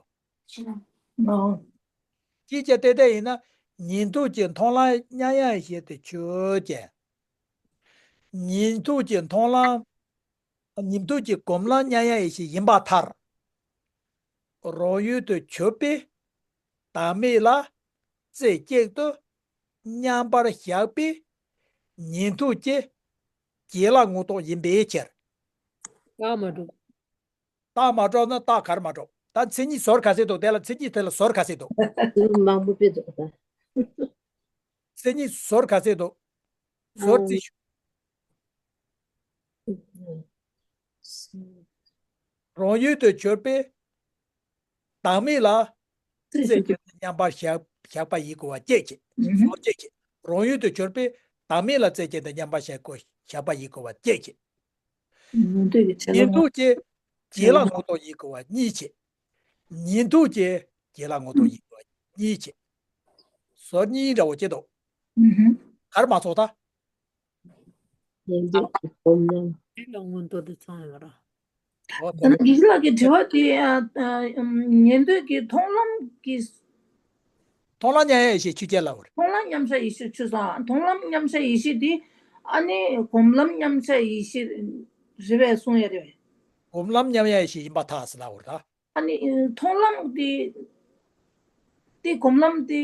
ཨོ། ཅིའི་ཕྱིར་ཏན་ཏན་ཡིན་ན། ཉན་ཐོས་ཀྱི་མཐོང་ལམ་མཉམ་ཡང་ཡེ་ཤེས་དེ་ཆོས་ཅན། ཉན་ཐོས་ཀྱི་མཐོང་ལམ། ཉན་ཐོས་ཀྱི་སྒོམ་ལམ་མཉམ་ཡང་ཡེ་ཤེས་ཡིན་པར་ཐལ། རང་ཡུལ་དུ་གྱུར་པའི་བདག་མེད་ལ་རྩེ་གཅིག་ཏུ་མཉམ་པར་བཞག་པའི་ཉན་ཐོས་ཀྱི་བྱེད་ལ་ངོ་ཐོག་ཡིན་པའི་ཕྱིར། རྟགས་མ་གྲུབ། རྟགས་མ་གྲུབ་ན་རྟགས་ག་རེ་མ་གྲུབ། ད་མཚན་ཉིད་ཟུར་ག་ཚད་འདུག་དེ་ལ་མཚན་ཉིད་དེ་ལ་ཟུར་ག་ཚད་འདུག་མང་པོ་དཔེ་འདུག་ད། མཚན་ཉིད་ཟུར་ག་ཚད་འདུག་ཟུར་རྩིས་ཞུ། རང་ཡུལ་དུ་གྱུར་པའི་བདག་མེད་ལ་རྩེ་གཅིག་ཏུ་མཉམ་པར་བཞག་བཞག་པ་ཡིན་དགོས་པ་གཅིག་བྱས། ཨུ་ཧུ། ཟུར་གཅིག་བྱས། རང་ཡུལ་དུ་གྱུར་པའི་བདག་མེད་ལ་རྩེ་གཅིག་ཏུ་མཉམ་པར་བཞག་དགོས་བཞག་པ་ཡིན་དགོས་པ་གཅིག་བྱས། ཉན་ཐོས་ཀྱི་བྱེད་ལ། ཉན་ཐོས་ཀྱི་བྱེད་ལ་ངོ་ཐོག་ཡིན་དགོས་པ་གཉིས་བྱས། ཉན་ཐོས་ཀྱི་བྱེད་ལ་ངོ་ཐོག་ཡིན་དགོས་པ་གཉིས་བྱས། ཟུར་གཉིས་འདྲ་བོ་བྱེད་དོ། ཨུ་ཧུ། ག་རེ་མ་ཚོགས་ད། ཉན་ཐོས་ཀྱི་སྒོམ་ལམ། དེ་ལ་མངོན་རྟོགས་དེ་ཚང་ཡོད་ར། འོ་དེ། ད་དགེ་བཤེས་ལགས་ཀྱི་དྲི་བ་དེ། ཨ། ཨ། ཉན་ཐོས་ཀྱི་མཐོང་ལམ་གྱི། མཐོང་ལམ་མཉམ་ཡང་ཡེ་ཤེས་ཆོས་ཅན་ལབ་པ་རེད། མཐོང་ལམ་མཉམ་གཞག་ཡེ་ཤེས་ཆོས་སོང་། མཐོང་ལམ་མཉམ་གཞག་ཡེ་ཤེས་དེ་ཨ་ནི་སྒོམ་ལམ་མཉམ་གཞག་ཡེ་ཤེས་རེད་པས་གསུང་ཡ་རེད་པས། སྒོམ་ལམ་མཉམ་ཡང་ཡེ་ཤེས་ཡིན་པར་ཐལ་ཟེར་ལབ་པ་རེད་ད། ཨ་ནི་མཐོང་ལམ་དེ་དེ་སྒོམ་ལམ་དེ་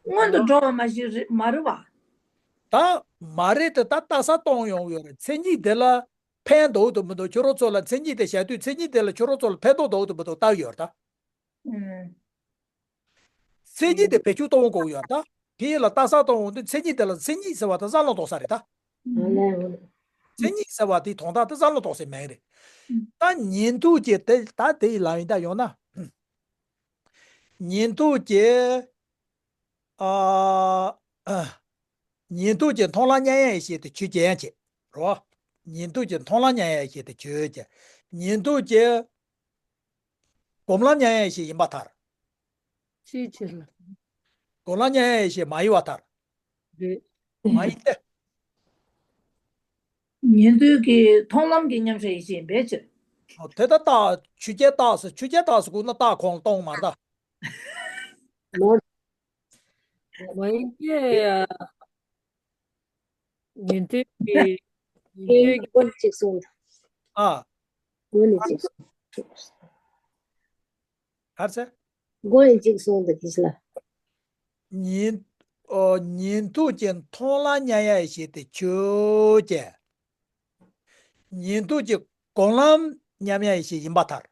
སྔོན་དུ་འགྲོ་བ་མ་ཞིག་རེད་མ་རེད་པ། ད་མ་རེད་དེ་ད་ལྟ་ས་གཏོང་ཡོང་ཡོད་རེད། མཚན་ཉིད་དེ་ལ་ཕན་འདོགས་དུ་མི་འདུག་ཁྱོད་རང་ཚོ་ལ་མཚན་ཉིད་དེ་བཞག་དུས་མཚན་ཉིད་དེ་ལ་ཁྱོད་རང་ཚོ་ལ་ཕན་ཐོགས་འདོགས་དུ་མི་འདུག་བཏང་ཡོད་རེད་ད། ཨུམ། མཚན་ཉིད་དེ་བེད་སྤྱོད་གཏོང་དགོས་ཡོད་རེད་ད། དེ་ལ་ལྟ་ས་གཏོང་འོང་དུས་མཚན་ཉིད་དེ་ལ་མཚན་ཉིད་ཟེར་བ་དེ་བསམ་བློ་གཏོང་ས་རེད་ད། ཨ་ལས། མཚན་ཉིད་ཟེར་བ་དེའི་དོན་དག་དེ་བསམ་བློ་གཏོང་སའི་མིང་རེད། ད་ཉན་ཐོས་ཀྱི་དེ་ད་དེ་ཡི་ལམ་ཡིན་ད་ཡོང་ན། ཉན་ཐོས་ཀྱི། ཨ། ཉན་ཐོས་ཀྱི་མཐོང་ལམ་མཉམ་ཡང་ཡེ་ཤེས་དེ་ཆོས་ཅན་བྱས། རོ། ཉན་ཐོས་ཀྱི་མཐོང་ལམ་མཉམ་ཡང་ཡེ་ཤེས་དེ་ཆོས་ཅན། ཉན་ཐོས་ཀྱི་སྒོམ་ལམ་མཉམ་ཡང་ཡེ་ཤེས་ཡིན་པར་ཐལ། ཅིའི་ཕྱིར་ལ། སྒོམ་ལམ་མཉམ་ཡང་ཡེ་ཤེས་མ་ཡིན་པར་ཐལ། རེད། མ་ཡིན་ཏེ། ཉན་ཐོས་ཀྱི་མཐོང་ལམ་གྱི་མཉམ་གཞག་ཡེ་ཤེས་ཡིན་པའི་ཕྱིར། ཨོ། དེ་ལྟར་རྟགས་ཆོས་ཅན་རྟགས་སུ། ཆོས་ཅན་རྟགས་སུ་དགོས་ན་རྟགས་ཁོང་ལ་གཏོང་མ་རེད་ད། མ་ཡིན་ཏེ། ཉན་ཐོས་ཀྱི། ཉན་ཐོས་ཀྱི། མགོ་ནས་གཅིག་གསུངས་དང་། ཨ། མགོ་ནས་གཅིག་གསུངས། ག་རེ་ཟེར། མགོ་ནས་གཅིག་གསུངས་དང་། དེ་ལ། ཉན། ཨོ། ཉན་ཐོས་ཀྱི་མཐོང་ལམ་མཉམ་ཡང་ཞིག་ཏུ་ཆོས་ཅན། ཉན་ཐོས་ཀྱི་སྒོམ་ལམ་མཉམ་ཡང་ཞིག་ཡིན་པར་ཐལ།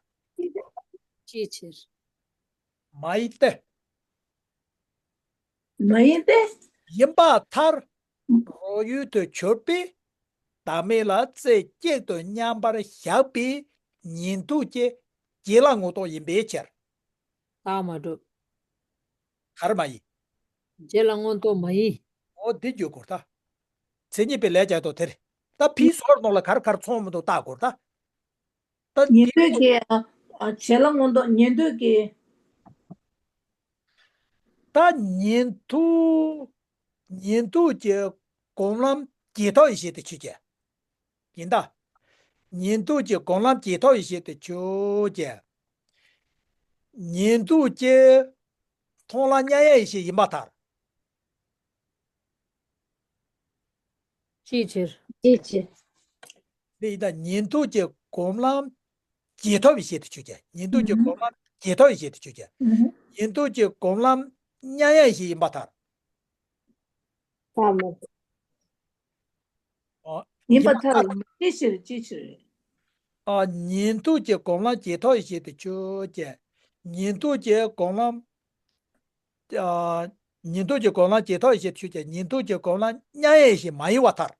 ཅིའི་ཕྱིར། མ་ཡིན་ཏེ། མ་ཡིན་ཏེ། ཡིན་པར་ཐལ། རང་ཡུལ་དུ་གྱུར་པའི་བདག་མེད་ལ་རྩེ་གཅིག་ཏུ་མཉམ་པར་བཞག་པའི་ཉན་ཐོས་ཀྱི་རྗེས་ལ་མངོན་རྟོགས་ཡིན་པའི་ཕྱིར། རྟགས་མ་གྲུབ། ག་རེ་མ་ཡིན། རྗེས་ལ་མངོན་རྟོགས་མ་ཡིན། འོ་འདི་བརྗོད་དགོས་ད། མཚན་ཉིད་པའི་ལས་ཀྱང་དོ་དེར། ད་ཕིའི་ཟོར་ནང་ལ་ག་རེ་ག་རེ་ཚང་མི་འདུག་བལྟ་དགོས་ད། ད་ཉན་ཐོས་ཀྱི། ཨ། རྗེས་ལ་མངོན་རྟོགས། ཉན་ཐོས་ཀྱི། ད་ཉན་ཐོས། ཉན་ཐོས་ཀྱི་སྒོམ་ལམ་རྗེས་ཐོབ་ཡེ་ཤེས་དེ་ཆོས་ཅན། ཡིན་ད། ཉན་ཐོས་ཀྱི་སྒོམ་ལམ་རྗེས་ཐོབ་ཡེ་ཤེས་དེ་ཆོས་ཅན། ཉན་ཐོས་ཀྱི་མཐོང་ལམ་མཉམ་ཡང་ཡེ་ཤེས་ཡིན་པར་ཐལ། ཅིའི་ཕྱིར། ཅིའི་ཕྱིར། དེ་ཡིན་ད། ཉན་ཐོས་ཀྱི་སྒོམ་ལམ་རྗེས་ཐོབ་ཡེ་ཤེས་དེ་ཆོས་ཅན། ཉན་ཐོས་ཀྱི་སྒོམ་ལམ་རྗེས་ཐོབ་ཡེ་ཤེས་དེ་ཆོས་ཅན། ཉན་ཐོས་ཀྱི་སྒོམ་ལམ་མཉམ་ཡང་ཡེ་ཤེས་ཡིན་པར་ཐལ། ཐལ་མོ། ཨ། ཡིན་པར་ཐལ། ཅིའི་ཕྱིར། ཅིའི་ཕྱིར། ཨ། ཉན་ཐོས་ཀྱི་སྒོམ་ལམ་རྗེས་ཐོབ་ཡེ་ཤེས་དེ་ཆོས་ཅན། ཉན་ཐོས་ཀྱི་སྒོམ་ལམ། ཨ། ཉན་ཐོས་ཀྱི་སྒོམ་ལམ་རྗེས་ཐོབ་ཡེ་ཤེས་དེ་ཆོས་ཅན། ཉན་ཐོས་ཀྱི་སྒོམ་ལམ་མཉམ་ཡང་ཡེ་ཤེས་མ་ཡིན་པར་ཐལ།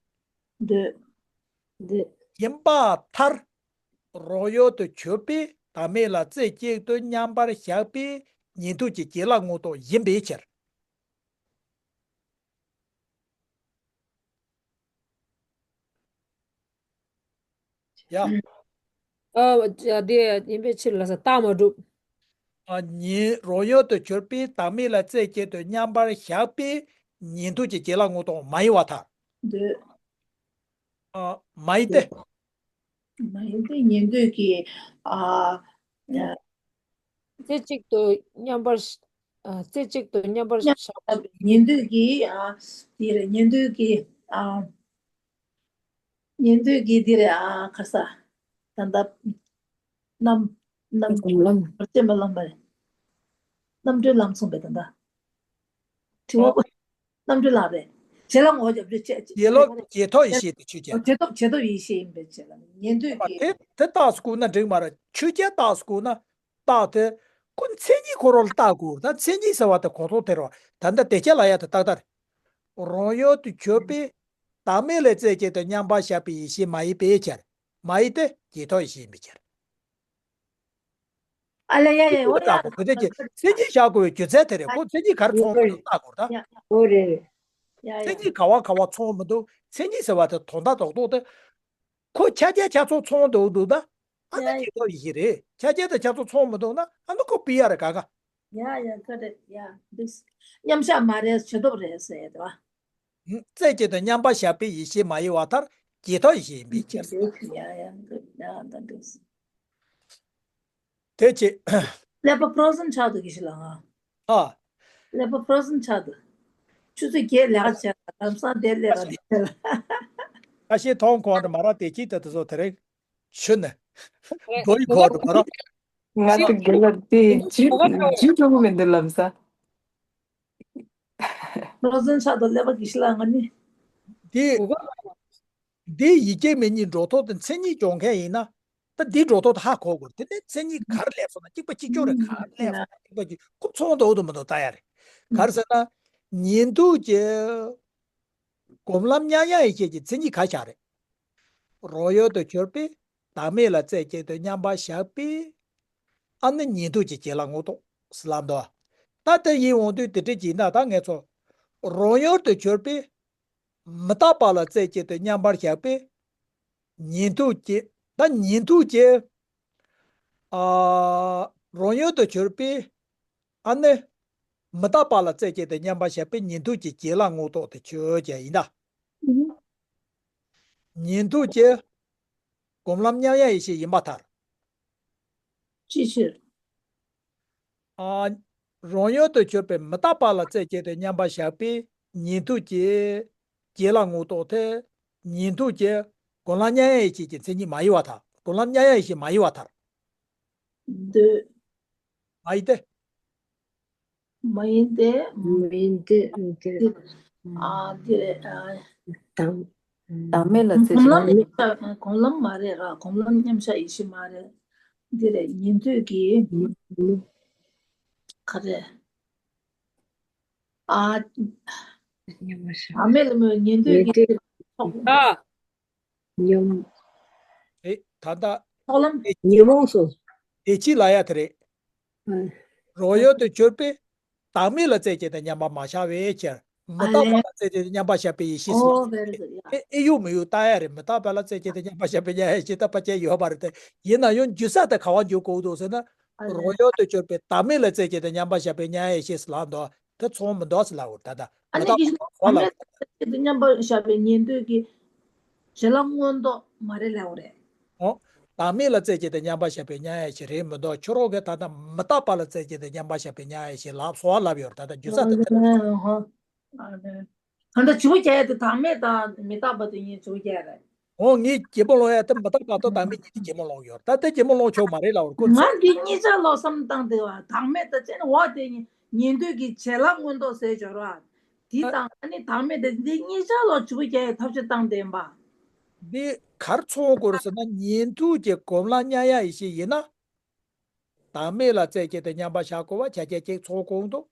འདོད། འདོད། ཡིན་པར་ཐལ། རང་ཡུལ་དུ་གྱུར་པའི་བདག་མེད་ལ་རྩེ་གཅིག་ཏུ་མཉམ་པར་བཞག་པའི་ཉན་ཐོས་ཀྱི་རྗེས་ལ་མངོན་རྟོགས་ཡིན་པའི་ཕྱིར། ཡ། ཨ། དེ་ཡིན་པའི་ཕྱིར་ལ་ཟེར། རྟགས་མ་གྲུབ། ཨ། ཉན། རང་ཡུལ་དུ་གྱུར་པའི་བདག་མེད་ལ་རྩེ་གཅིག་ཏུ་མཉམ་པར་བཞག་པའི་ཉན་ཐོས་ཀྱི་རྗེས་ལ་མངོན་རྟོགས་མ་ཡིན་པར་ཐལ། འདོད། ཨ། མ་ཡིན་ཏེ། མ་ཡིན་ཏེ། ཉན་ཐོས་ཀྱི། ཨ། རྩེ་གཅིག་ཏུ་མཉམ་པར། ཨ། རྩེ་གཅིག་ཏུ་མཉམ་པར་བཞག་ཉན་ཐོས་ཀྱི། ཨ། དེ་རེད། ཉན་ཐོས་ཀྱི། ཨ། ཉན་ཐོས་ཀྱི་དེ་རེད། ཨ། ག་རེ་ཟེར། ད་ལྟ་རྣམ། རྣམ། ལམ། བར་ཆད་མེད་ལམ་པ་རེད། རྣམ་གྲོལ་ལམ་མཚུངས་པའི། ད་ལྟ་དྲི་བ། ཨོ། རྣམ་གྲོལ་ལམ་རེད། རྗེས་ལ་ངོ་བོ་རྗེས་ཐོབ་ཡེ་ཤེས་དེ་ཆོས་ཅན། རྗེས་ཐོབ། རྗེས་ཐོབ་ཡེ་ཤེས་ཡིན་པའི་ཕྱིར་ལ། ཉན་ཐོས་ཀྱི། དེ། དེ་རྟགས་སུ་གོ་ན་འགྲིག་མ་རེད། ཆོས་ཅན་རྟགས་སུ་གོ་ན། རྟགས་དེ་ཁོ་མཚན་ཉིད་ཁོ་རང་ལ་བལྟ་དགོས། ད་མཚན་ཉིད་ཟེར་བ་དེ་གོ་དོན་དེ་རེད་བ། ད་ལྟ་དེ་ཆ་ལ་ཡ་དེ་ཏག་ཏག་རེད། རང་ཡུལ་དུ་གྱུར་པའི་བདག་མེད་ལ་རྩེ་གཅིག་ཏུ་མཉམ་པར་བཞག་པའི་ཡེ་ཤེས་མ་ཡིན་པའི་ཕྱིར། མ་ཡིན་ཏེ། རྗེས་ཐོབ་ཡེ་ཤེས་ཡིན་པའི་ཕྱིར། ཨ་ལ་ཡ་ཡ། འོ་ཡ། ད་གོ་དེ་ཀྱི་མཚན་ཉིད་བཞག་དགོས་པའི་རྒྱུ་མཚན་དེ་རེད། ཁོ་མཚན་ཉིད་ག་རེ་ཚང་མི་འདུག་བལྟ་དགོས་ད། འོ་རེད། ཡ་ཡ། མཚན་ཉིད་ག་བ་ག་བ་ཚང་མི་འདུག་མཚན་ཉིད་ཟེར་བ་དེ་དོན་དག་རྡོག་རྡོག་དེ། ཁོ་ཆ་རྐྱེན་ཆ་ཚང་ཚང་འདུག་འདུག་ད། ཨ་ནི་ཡ་ཡ། རྗེས་ཐོབ་ཡེ་ཤེས་རེད། ཆ་རྐྱེན་དང་ཆ་ཚང་ཚང་མི་འདུག་ན། ཨ་ནི་ཁོ་པི་ཡ་རེད། ག་ག་ཡ་ཡ། ཁ་རེད་ཡ། འདི་མཉམ་བཞག་མ་རེད། རྗེས་ཐོབ་རེད་ཟེར་ཡ་དེ་བ། རྩེ་གཅིག་ཏུ་མཉམ་པར་བཞག་པའི་ཡེ་ཤེས་མ་ཡིན་པར་ཐལ། རྗེས་ཐོབ་ཡེ་ཤེས་ཡིན་པའི་ཕྱིར། ཡ་ཡ། འདི་ཡ། ད་འདི། དེ་ཅི། ཀླད་པ་ཕོ་རོ་ཛན་ཆགས་འདུག་གི་ཞིག་ལ་ང་། ཨ། ཀླད་པ་ཕོ་རོ་ཛན་ཆགས་འདུག་ཆུ་ཚོད་བརྒྱད་ལས་ཀ་བྱས། ལམ་སང་དེར་ལས་ཀ་བྱས། ཁ་ཤས་མཐོང་ཁོང་དུ་མ་ར་དེ་ཅི་ད་དེ་ཚོ་དེ་རིང་ཆུ་ནི་རྡོ་ཡི་ཁོག་ཏུ་མ་ར། ང་ཚོ་དགེ་ལ་དེ་ཇུས་ཇུས་འགྲོ་གི་མི་འདུག་ལམ་སང་། ཕོ་རོ་ཛན་ཆགས་འདུག་ཀླད་པ་གི་ཞིག་ལ་ང་ནི། དེ། འདི་ཡིད་ཀྱི་མེ་ཉིད་འགྲོ་ཐོག་ཏུ་མཚན་ཉིད་སྦྱོང་མཁན་ཡིན་ན། ད་འདི་འགྲོ་ཐོག་ཏུ་ཧ་གོ་དགོས། དེ་ནས་མཚན་ཉིད་ག་རེ་སླེབས་སོང་ན། གཅིག་པ་གཅིག་རྐྱང་རེད། ག་རེ་སླེབས་སོང་ན། གཅིག་པ་གཅིག་ཁོ་ཚང་འདུག་འདུག་མི་འདུག་ལྟ་ཡ་རེད། ག་རེ་ཟེར་ན། ཉན་ཐོས་ཀྱི་སྒོམ་ལམ་མཉམ་ཡང་ཡེ་ཤེས་ཀྱི་མཚན་ཉིད་ག་ཤ་རེད། རང་ཡུལ་དུ་གྱུར་པའི་བདག་མེད་ལ་རྩེ་གཅིག་ཏུ་མཉམ་པར་བཞག་པའི། ཨ་ནི་ཉན་ཐོས་ཀྱི་རྗེས་ལ་མངོན་རྟོགས་ཟེར་ལབ་འདུག་ད་དེ་ཡིན་འོང་དུས་དེ་འདྲ་བྱས་ན། ད་ངས་ཚོ་རང་ཡུལ་དུ་གྱུར་པའི་མི་རྟག་པ་ལ་རྩེ་གཅིག་ཏུ་མཉམ་པར་བཞག་པའི་ཉན་ཐོས་ཀྱི། ད་ཉན་ཐོས་ཀྱི། ཨ། རང་ཡུལ་དུ་གྱུར་པའི། ཨ་ནི་མི་རྟག་པ་ལ་རྩེ་གཅིག་ཏུ་མཉམ་པར་བཞག་པའི་ཉན་ཐོས་ཀྱི་རྗེས་ལ་མངོན་རྟོགས་དེ་ཆོས་ཅན་ཡིན་ད། ཉན་ཐོས་ཀྱི་སྒོམ་ལམ་མཉམ་ཡང་ཡེ་ཤེས་ཡིན་པར་ཐལ། ཅི་ཕྱིར། ཨ། རང་ཡུལ་དུ་གྱུར་པའི་མི་རྟག་པ་ལ་རྩད་བཅད་དེ་མཉམ་པར་བཞག་པས་ཉན་ཐོས་ཀྱི་བྱེད་ལ་ངོ་ཐོག་སྟེ། ཉན་ཐོས་ཀྱི་གོ་ལ་མཉམ་ཡང་ཡེ་ཤེས་ཀྱི་མཚན་ཉིད་མ་ཡིན་པར་ཐལ། གོ་ལ་མཉམ་ཡང་ཡེ་ཤེས་མ་ཡིན་པར་ཐལ། འདོད། མ་ཡིན་ཏེ། མ་ཡིན་ཏེ། མ་ཡིན་ཏེ། འདོད། ཨ་དེ་རེད། ཨ། བདག་བདག་མེད་ལ་རྩད་གོང་ལམ་བཅད། མཉམ་གཞག་གོང་ལམ་མ་རེད་ར། གོང་ལམ་མཉམ་གཞག་ཡེ་ཤེས་མ་རེད། འདི་རེད། ཉན་ཐོས་ཀྱི་ག་རེ། ཨ། མཉམ་གཞག་བདག་མེད་ལ་མོས་ཉན་ཐོས་ཉན་ཀྱི་ཐོས། ཨ། ཉོན། ཨེ། ད་ལྟ་ཐོག་ལམ། ཉོན་མོངས་སོ། དེ་ཅི་ལ་ཡ་དེ་རེད། ཨ། རང་ཡུལ་དུ་གྱུར་པའི་བདག་མེད་ལ་རྩད་བཅད་དེ་མཉམ་པར་མ་བཞག་པའི་ཕྱིར། མི་རྟག་པ་ལ་རྩད་བཅད་དེ་མཉམ་པར་བཞག་པའི་ཡེ་ཤེས་སོ། ཨོ་very good yeah། ཨེ་ཨེ་ཡོད་མི་ཡོད་ལྟ་ཡ་རེད། མི་རྟག་པ་ལ་རྩད་བཅད་དེ་མཉམ་པར་བཞག་པའི་མཉམ་ཡེ་ཤེས་ལྟ་བ་ཅན་ཡོད་པ་རེད་དེ། ཡིན་ན་ཡང་འཇུག་ས་དེ་ག་པར་འཇུག་དགོས་འདུག་ཟེར་ན། ཨ་ལས། རང་ཡུལ་དུ་གྱུར་པའི་བདག་མེད་ལ་རྩད་བཅད་དེ་མཉམ་པར་བཞག་པའི་མཉམ་ཡེ་ཤེས་ལབ་འདུག་དེ་ཚང་མི་འདུག་ཟེར་ལབ་འོ། ད་ལྟ་ཨ་མི་ནི་རྟག་གི་པ་ལ་བདག་མེད་ལ་རྩད་བཅད་དེ་མཉམ་པར་བཞག་པའི་ཉན་ཐོས་ཀྱི་བྱེད་ལ་མངོན་རྟོགས་མ་རེད་ལབ་པ་རེད། འོ། བདག་མེད་ལ་རྩད་བཅད་དེ་མཉམ་པར་བཞག་པའི་མཉམ་ཡེ་ཤེས་རེད་མི་འདུག་ཁྱོད་རང་གིས་ད་ལྟ་མི་རྟག་པ་ལ་རྩད་བཅད་དེ་མཉམ་པར་བཞག་པའི་མཉམ་ཡེ་ཤེས་ལབ་སོང་བ་ལབ་ཡོད་རེད། ད་ལྟ་འཇུག་ས་དེ་དེ་རེད། ཨ་ལས། ད་ལྟ་བྱིའུ་རྒྱག་ཡ་དེ་བདག་མེད་དང་མི་རྟག་པ་དེ་གཉིས་བྱིའུ་རྒྱག་ཡ་རེད། འོ་ངས་གད་མོ་སློང་ཡ་དེ་མི་རྟག་པ་དང་བདག་མེད་གཉིས་དེ་གད་མོ་སློང་ཡོད་རེད། ད་དེ་གད་མོ་སློང་ཆོག་མ་རེད་ལབ་པ་རེད། ཁོ་ཚོས་ང་འདི་གཉིས་ཆ་ལོག་བསམ་བཏང་དེ་བ་བདག་མེད་དང་བཅས་ནས་འོ་དེ་ཉན་ཐོས་ཀྱི་བྱེད་ལ་མངོན་རྟོགས་ཟེར་སྦྱོར་བ། དེ་དང་ཨ་ནི་བདག་མེད་དེ་འདི་གཉིས་ཆ་ལོག་བྱིའུ་རྒྱག་ཡའི་ཐབས་ཤེས་བཏང་བསྡད་པ། འདི་ག་རེ་ཚོར་དགོས་རེད་ཟེར་ན། ཉན་ཐོས་ཀྱི་གོ་ལ་མཉམ་ཡང་ཡེ་ཤེས་ཡིན་ན། བདག་མེད་ལ་རྩད་བཅད་དེ་མཉམ་པར་བཞག་དགོས་པ་ཆ་རྐྱེན་གཅིག་ཚོར་དགོས་འདུག་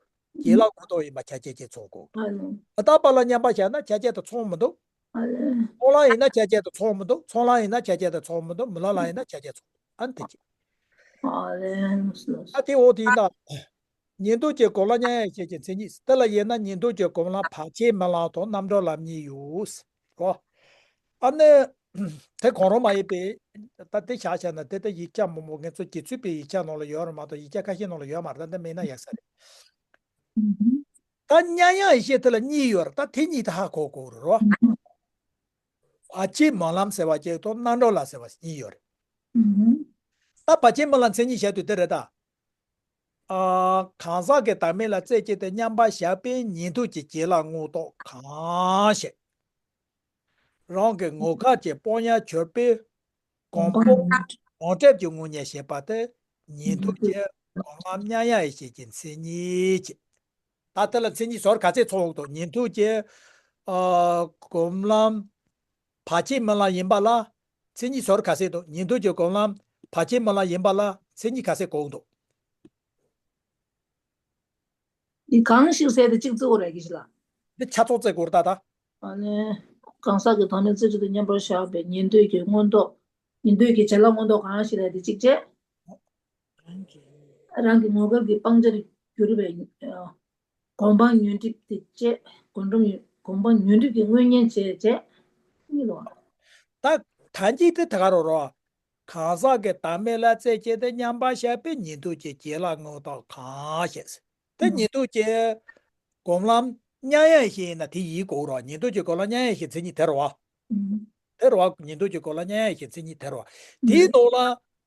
བྱེད་ལ་མངོན་རྟོགས་ཡིན་པ་ཆ་རྐྱེན་གཅིག་ཚོར་དགོས་འདུག་ཨ་ལས། མི་རྟག་པ་ལ་མཉམ་པར་བཞག་ན་ཆ་རྐྱེན་དེ་ཚོར་མི་འདུག་ཨ་ལས། སྤང་བླང་ཡིན་ན་ཆ་རྐྱེན་དེ་ཚོར་མི་འདུག་ཚོར་བླང་ཡིན་ན་ཆ་རྐྱེན་དེ་ཚོར་མི་འདུག་མི་སྤང་བླང་ཡིན་ན་ཆ་རྐྱེན་ཚོར་འདུག་ཨ་ནི་དེ་གཅིག་ཨ་ལས། ཨ་དེ་འོ་དེ་ཡིན་ན། ཉན་ཐོས་ཀྱི་གོ་ལ་མཉམ་ཡང་ཡེ་ཤེས་ཀྱི་མཚན་ཉིད། དེ་ལ་དབྱེ་ན་ཉན་ཐོས་ཀྱི་གོ་ལ་བར་ཆད་རྨི་ལམ་དང་རྣམ་གྲོལ་ལམ་གཉིས་ཡོད། རོ། ཨ་ནི། དེ་གང་རུང་མ་ཡིན་པའི། ད་དེ་བཞག་བྱས་ན་དེ་ལྟ་ཡིག་ཆ་མང་པོ་ངེད་ཚོ་རྗེ་བཙུན་པའི་ཡིག་ཆ་ནང་ལ་ཡོད་རེད་མ་གཏོགས་ཡིག་ཆ་ཁ་ཤས་ནང་ལ་ཡོད་མ་རེད། ད་འདི་མེད་ན་ཡག་ས་རེད། ད་མཉམ་ཡང་ཡེ་ཤེས་དེ་ལ་གཉིས་ཡོད་རེད། ད་དེ་གཉིས་དེ་ཧ་གོ་དགོས་རེད་རོ། བར་ཆད་རྨི་ལམ་ཟེར་བ་གཅིག་དང་རྣམ་གྲོལ་ལམ་ཟེར་བ་གཉིས་ཡོད་རེད། ད་བར་ཆད་རྨི་ལམ་མཚན་ཉིད་བཤད་དུས་དེ་རེད་ད། ཨ། གང་ཟག་གི་བདག་མེད་ལ་རྩད་བཅད་དེ་མཉམ་པར་བཞག་པའི་ཉན་ཐོས་ཀྱི་བྱེད་ལ་མངོན་རྟོགས་གང་ཞེས། རང་གི་ངོ་མཁར་གྱི་སྤང་བྱར་གྱུར་པའི་གོམས་པ་ཡོངས་གྲུབ་ཀྱི་ངོ་བོ་ཉིད་ཤེས་པ་དེ་ཉན་ཐོས་ཀྱི་གོ་ལ་མཉམ་ཡང་ཡེ་ཤེས་ཀྱི་མཚན་ཉིད་ཅེས། ད་དེ་ལ་མཚན་ཉིད་ཟུར་ག་ཚད་ཚོགས་འདུག་ཉན་ཐོས་ཀྱི། ཨ། གོ་ལ་བར་ཆད་རྨི་ལམ་ཡིན་པ་ལ་མཚན་ཉིད་ཟུར་ག་ཚད་འདུག་ཉན་ཐོས་ཀྱི་གོ་ལ་བར་ཆད་རྨི་ལམ་ཡིན་པ་ལ་མཚན་ཉིད་ག་ཚད་དགོས་འདུག་འདི་གང་ཞིག་ཟེར་ཏེ་གཅིག་བརྩི་དགོས་རེད་ཀྱི་ཞིག་ལ། འདི་ཆ་ཚང་བརྩི་དགོས་རེད་ད་ད། ཨ་ནི། གང་ཟག་གི་བདག་མེད་རྩད་བཅད་དེ་མཉམ་པར་བཞག་པའི་ཉན་ཐོས་ཀྱི་མངོན་རྟོགས། ཉན་ཐོས་ཀྱི་བྱེད་ལ་མངོན་རྟོགས་གང་ཞིག་ལ་དེ་གཅིག་བྱས། རང་གི་ངོ་མཁར་གྱི་སྤང་བྱར་གྱུར་པའི། ཨ། གོམས་པ་ཡོངས་གྲུབ་དེ་བཅས་གོམས་པ་ཡོངས་གྲུབ་ཀྱི་དངོས་གཉེན་བྱས་བྱས། གཉིས་ལོ། ད་ད་གཅིག་དེ་ད་ག་རོ་རོ། གང་ཟག་གི་བདག་མེད་ལ་རྩད་བཅད་དེ་མཉམ་པར་བཞག་པའི་ཉན་ཐོས་ཀྱི་བྱེད་ལ་མངོན་རྟོགས་གང་ཞེས། དེ་ཉན་ཐོས་ཀྱི་གོ་ལ་མཉམ་ཡང་ཡེ་ཤེས་ཡིན་ན་དེ་ཡིན་དགོས་རོ། ཉན་ཐོས་ཀྱི་གོ་ལ་མཉམ་ཡང་ཡེ་ཤེས་མཚན་ཉིད་དེ་རོ། དེ་རོ། ཉན་ཐོས་ཀྱི་གོ་ལ་མཉམ་ཡང་ཡེ་ཤེས་མཚན་ཉིད་དེ་རོ། དེའི་ནང་ལ་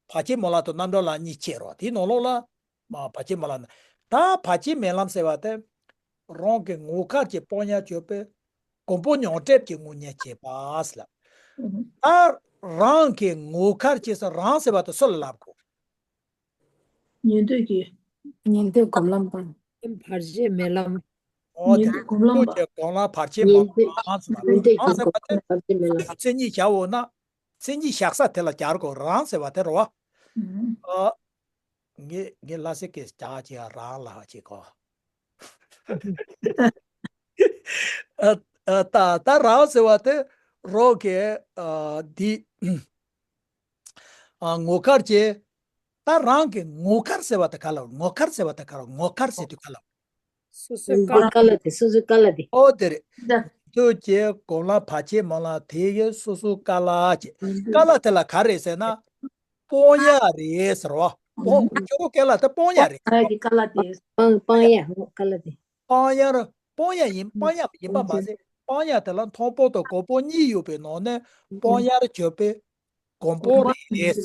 བར་ཆད་རྨི་ལམ་དང་རྣམ་གྲོལ་ལམ་གཉིས་ཕྱེ་རོ། དེའི་ནང་ལོགས་ལ། མ་བར་ཆད་རྨི་ལམ་ན། ད་བར་ཆད་རྨི་ལམ་ཟེར་བ་དེ། རང་གི་ངོ་མཁར་གྱི་སྤང་བྱར་གྱུར་པའི་གོམས་པ་ཡོངས་གྲུབ་ཀྱི་དངོས་གཉེན་བྱེད་པ་ཟེར་ལབ། ད་རང་གི་ངོ་མཁར་གྱི་ཟེར་རང་ཟེར་བ་དེ་སུ་ལ་ལབ་དགོས། ཉན་ཐོས་ཀྱི། ཉན་ཐོས་སྒོམ་ལམ་དང་། བར་ཆད་རྨི་ལམ། ཨོ་དེ་ཉན་ཐོས་སྒོམ་ལམ་པ། ཉན་ཐོས་ཀྱི་སྒོམ་ལམ་བར་ཆད་རྨི་ལམ་ཟེར་བ། ཉན་ཐོས་ཀྱི་རང་ཟེར་བ་དེ་བར་ཆད་རྨི་ལམ། མཚན་ཉིད་བྱའོ་ན། མཚན་ཉིད་བཞག་ས་དེ་ལ་སྦྱར་དགོས། རང་ཟེར་བ་དེ་རོ། ཨ། ངས་ངས་ལ་སེ་ཀེ་ལྕགས་ཀྱི་རང་ལ་ཅིག་གོ། ཨ་ཨ་ད་ད་རང་ཟེར་བ་དེ་རོ་གེ་ཨ་འདི་ཨ་ངོ་མཁར་གྱི། ད་རང་གི་ངོ་མཁར་ཟེར་བ་དེ་ག་ལ། ངོ་མཁར་ཟེར་བ་དེ་ག་ལ། ངོ་མཁར་ཟེར་དུས་ག་ལ། སོ་སོའི་ཀ་ཀ་ལ་དེ། སོ་སོའི་ཀ་ལ་དེ། ཨོ་དེ་རེད། ད་ཐོས་ཀྱི་གོ་ལ་བར་ཆད་རྨི་ལམ་དེ་ཡི་སོ་སོའི་ཀ་ལ་ཅེས། ཀ་ལ་དེ་ལ་ག་རེ་ཟེར་ན། སྤང་བྱ་རེད་ཟེར་བ། སྤང་ཁྱོད་རང་སྐད་ལ་དེ་སྤང་བྱ་རེད། ཀ་ལ་དེ། སྤང་སྤང་བྱ་ཀ་ལ་དེ། སྤང་བྱ་ར་སྤང་བྱ་ཡིན། སྤང་བྱ་ཡིན་པ་མ་ཟད་སྤང་བྱ་དེ་ལ་མཐོང་སྤང་དང་གོ་སྤང་གཉིས་ཡོད་པའི་ནང་ནས་སྤང་བྱར་གྱུར་པའི་གོམས་སྤང་རེད།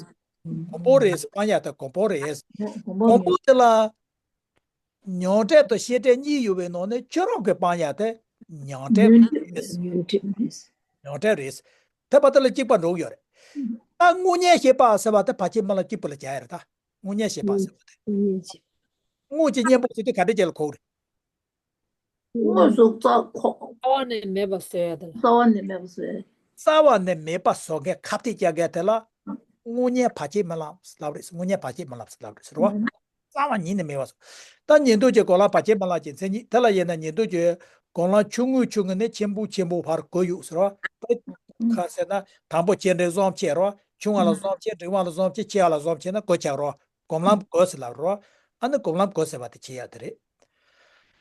གོང་བུ་རེད། སྤང་ཡག་དེ་གོང་བུ་རེད། གོང་བུ་དེ་ལ་མྱོང་འབྲས་དང་ཤེས་འབྲས་གཉིས་ཡོད་པའི་ནང་ནས་ཁྱོད་རང་གིས་སྤང་ཡག་དེ་མྱོང་འབྲས་རེད། མྱོང་འབྲས་རེད། དེ་བར་དེ་ལ་གཅིག་པ་འགྲོ་གི་ཡོད་རེད། ད་དངོས་གཉེན་ཤེས་པ་ཟེར་བ་དེ་ཕལ་ཆེར་རྨི་ལམ་གཅིག་པུ་ལ་བྱ་ཡ་རེད། ད་དངོས་གཉེན་ཤེས་པ་ཟེར་བ་དེ། དངོས་ཀྱི་གཉེན་པོ་ཟེར་དུས་ག་འདྲ་ཅིག་ལ་གོ་གི་རེད། དངོས་སུ་རྩ་ཁོ། རྩ་བ་ནས་མེད་པ་བཟོ་ཡ་དེ་ལ། རྩ་བ་ནས་མེད་པ་བཟོ་ཡ། རྩ་བ་ནས་མེད་པ་བཟོ་མཁན་ཁ་གཏད་བཅག་མཁན་དེ་ལ་དངོས་གཉེན་བར་ཆད་རྨི་ལམ་ལབ་རེད། དངོས་གཉེན་བར་ཆད་རྨི་ལམ་ལབ་རེད་ཟེར་བ། རྩ་བ་ཉིད་ནས་མེད་པ་བཟོ། ད་ཉན་ཐོས་ཀྱི་སྒོམ་ལམ་བར་ཆད་རྨི་ལམ་གྱི་མཚན་ཉིད་དེ་ལ་དབྱེ་ན། ཉན་ཐོས་ཀྱི་སྒོམ་ལམ་ཆུང་ངུའི་ཆུང་ངུ་ནས་ཆེན་པོའི་ཆེན་པོ་བར་བགོ་ཡོད་ཟེར་བ། དེ་ག་ཟེར་ན། དང་པོ་སྐྱེ་འབྲས་བཟང་ཕྱོགས་རེད། ཆུང་བ་ལ་བཟང་ཕྱོགས། འབྲིང་བ་ལ་བཟང་ཕྱོགས། ཆེ་བ་ལ་བཟང་ཕྱོགས་ན་བགོ་བྱ་རེད། སྒོམ་ལམ་བགོ་ཟེར་ལབ་རེད། ཨ་ནི་སྒོམ་ལམ་བགོ་ཟེར་བ་དེ་བྱེད་ཡ་དེ་རེད།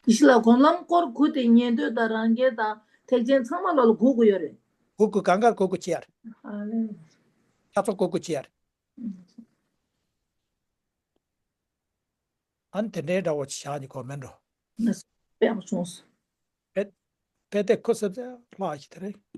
ཡེ་ཤེས་ལགས། སྒོམ་ལམ་སྐོར་དགུ་དེ་ཉན་ཐོས་དང་རང་རྒྱལ་དང་ཐེག་ཆེན་ཚང་མ་ལོ་ལ་བགོ་དགོས་ཡོད་རེད། བགོ་དགོས། གང་གར་བགོ་དགོས་བྱེད་ཡ་རེད། ཨ་ལས། ཆ་ཚང་བགོ་དགོས་བྱེད་ཡ་རེད། ཨ་ནི་དེ་འདྲའི་འདྲ་བོ་ཅིག་བཞག་ནི་གོ་མེད་འགྲོ། ང་དཔེ་མ་བྱུང་སོང་། དཔེ་དཔེ་དེ་ཁུ་སིམ་སེ་ལྷག་ཞིག་དེ་རེད།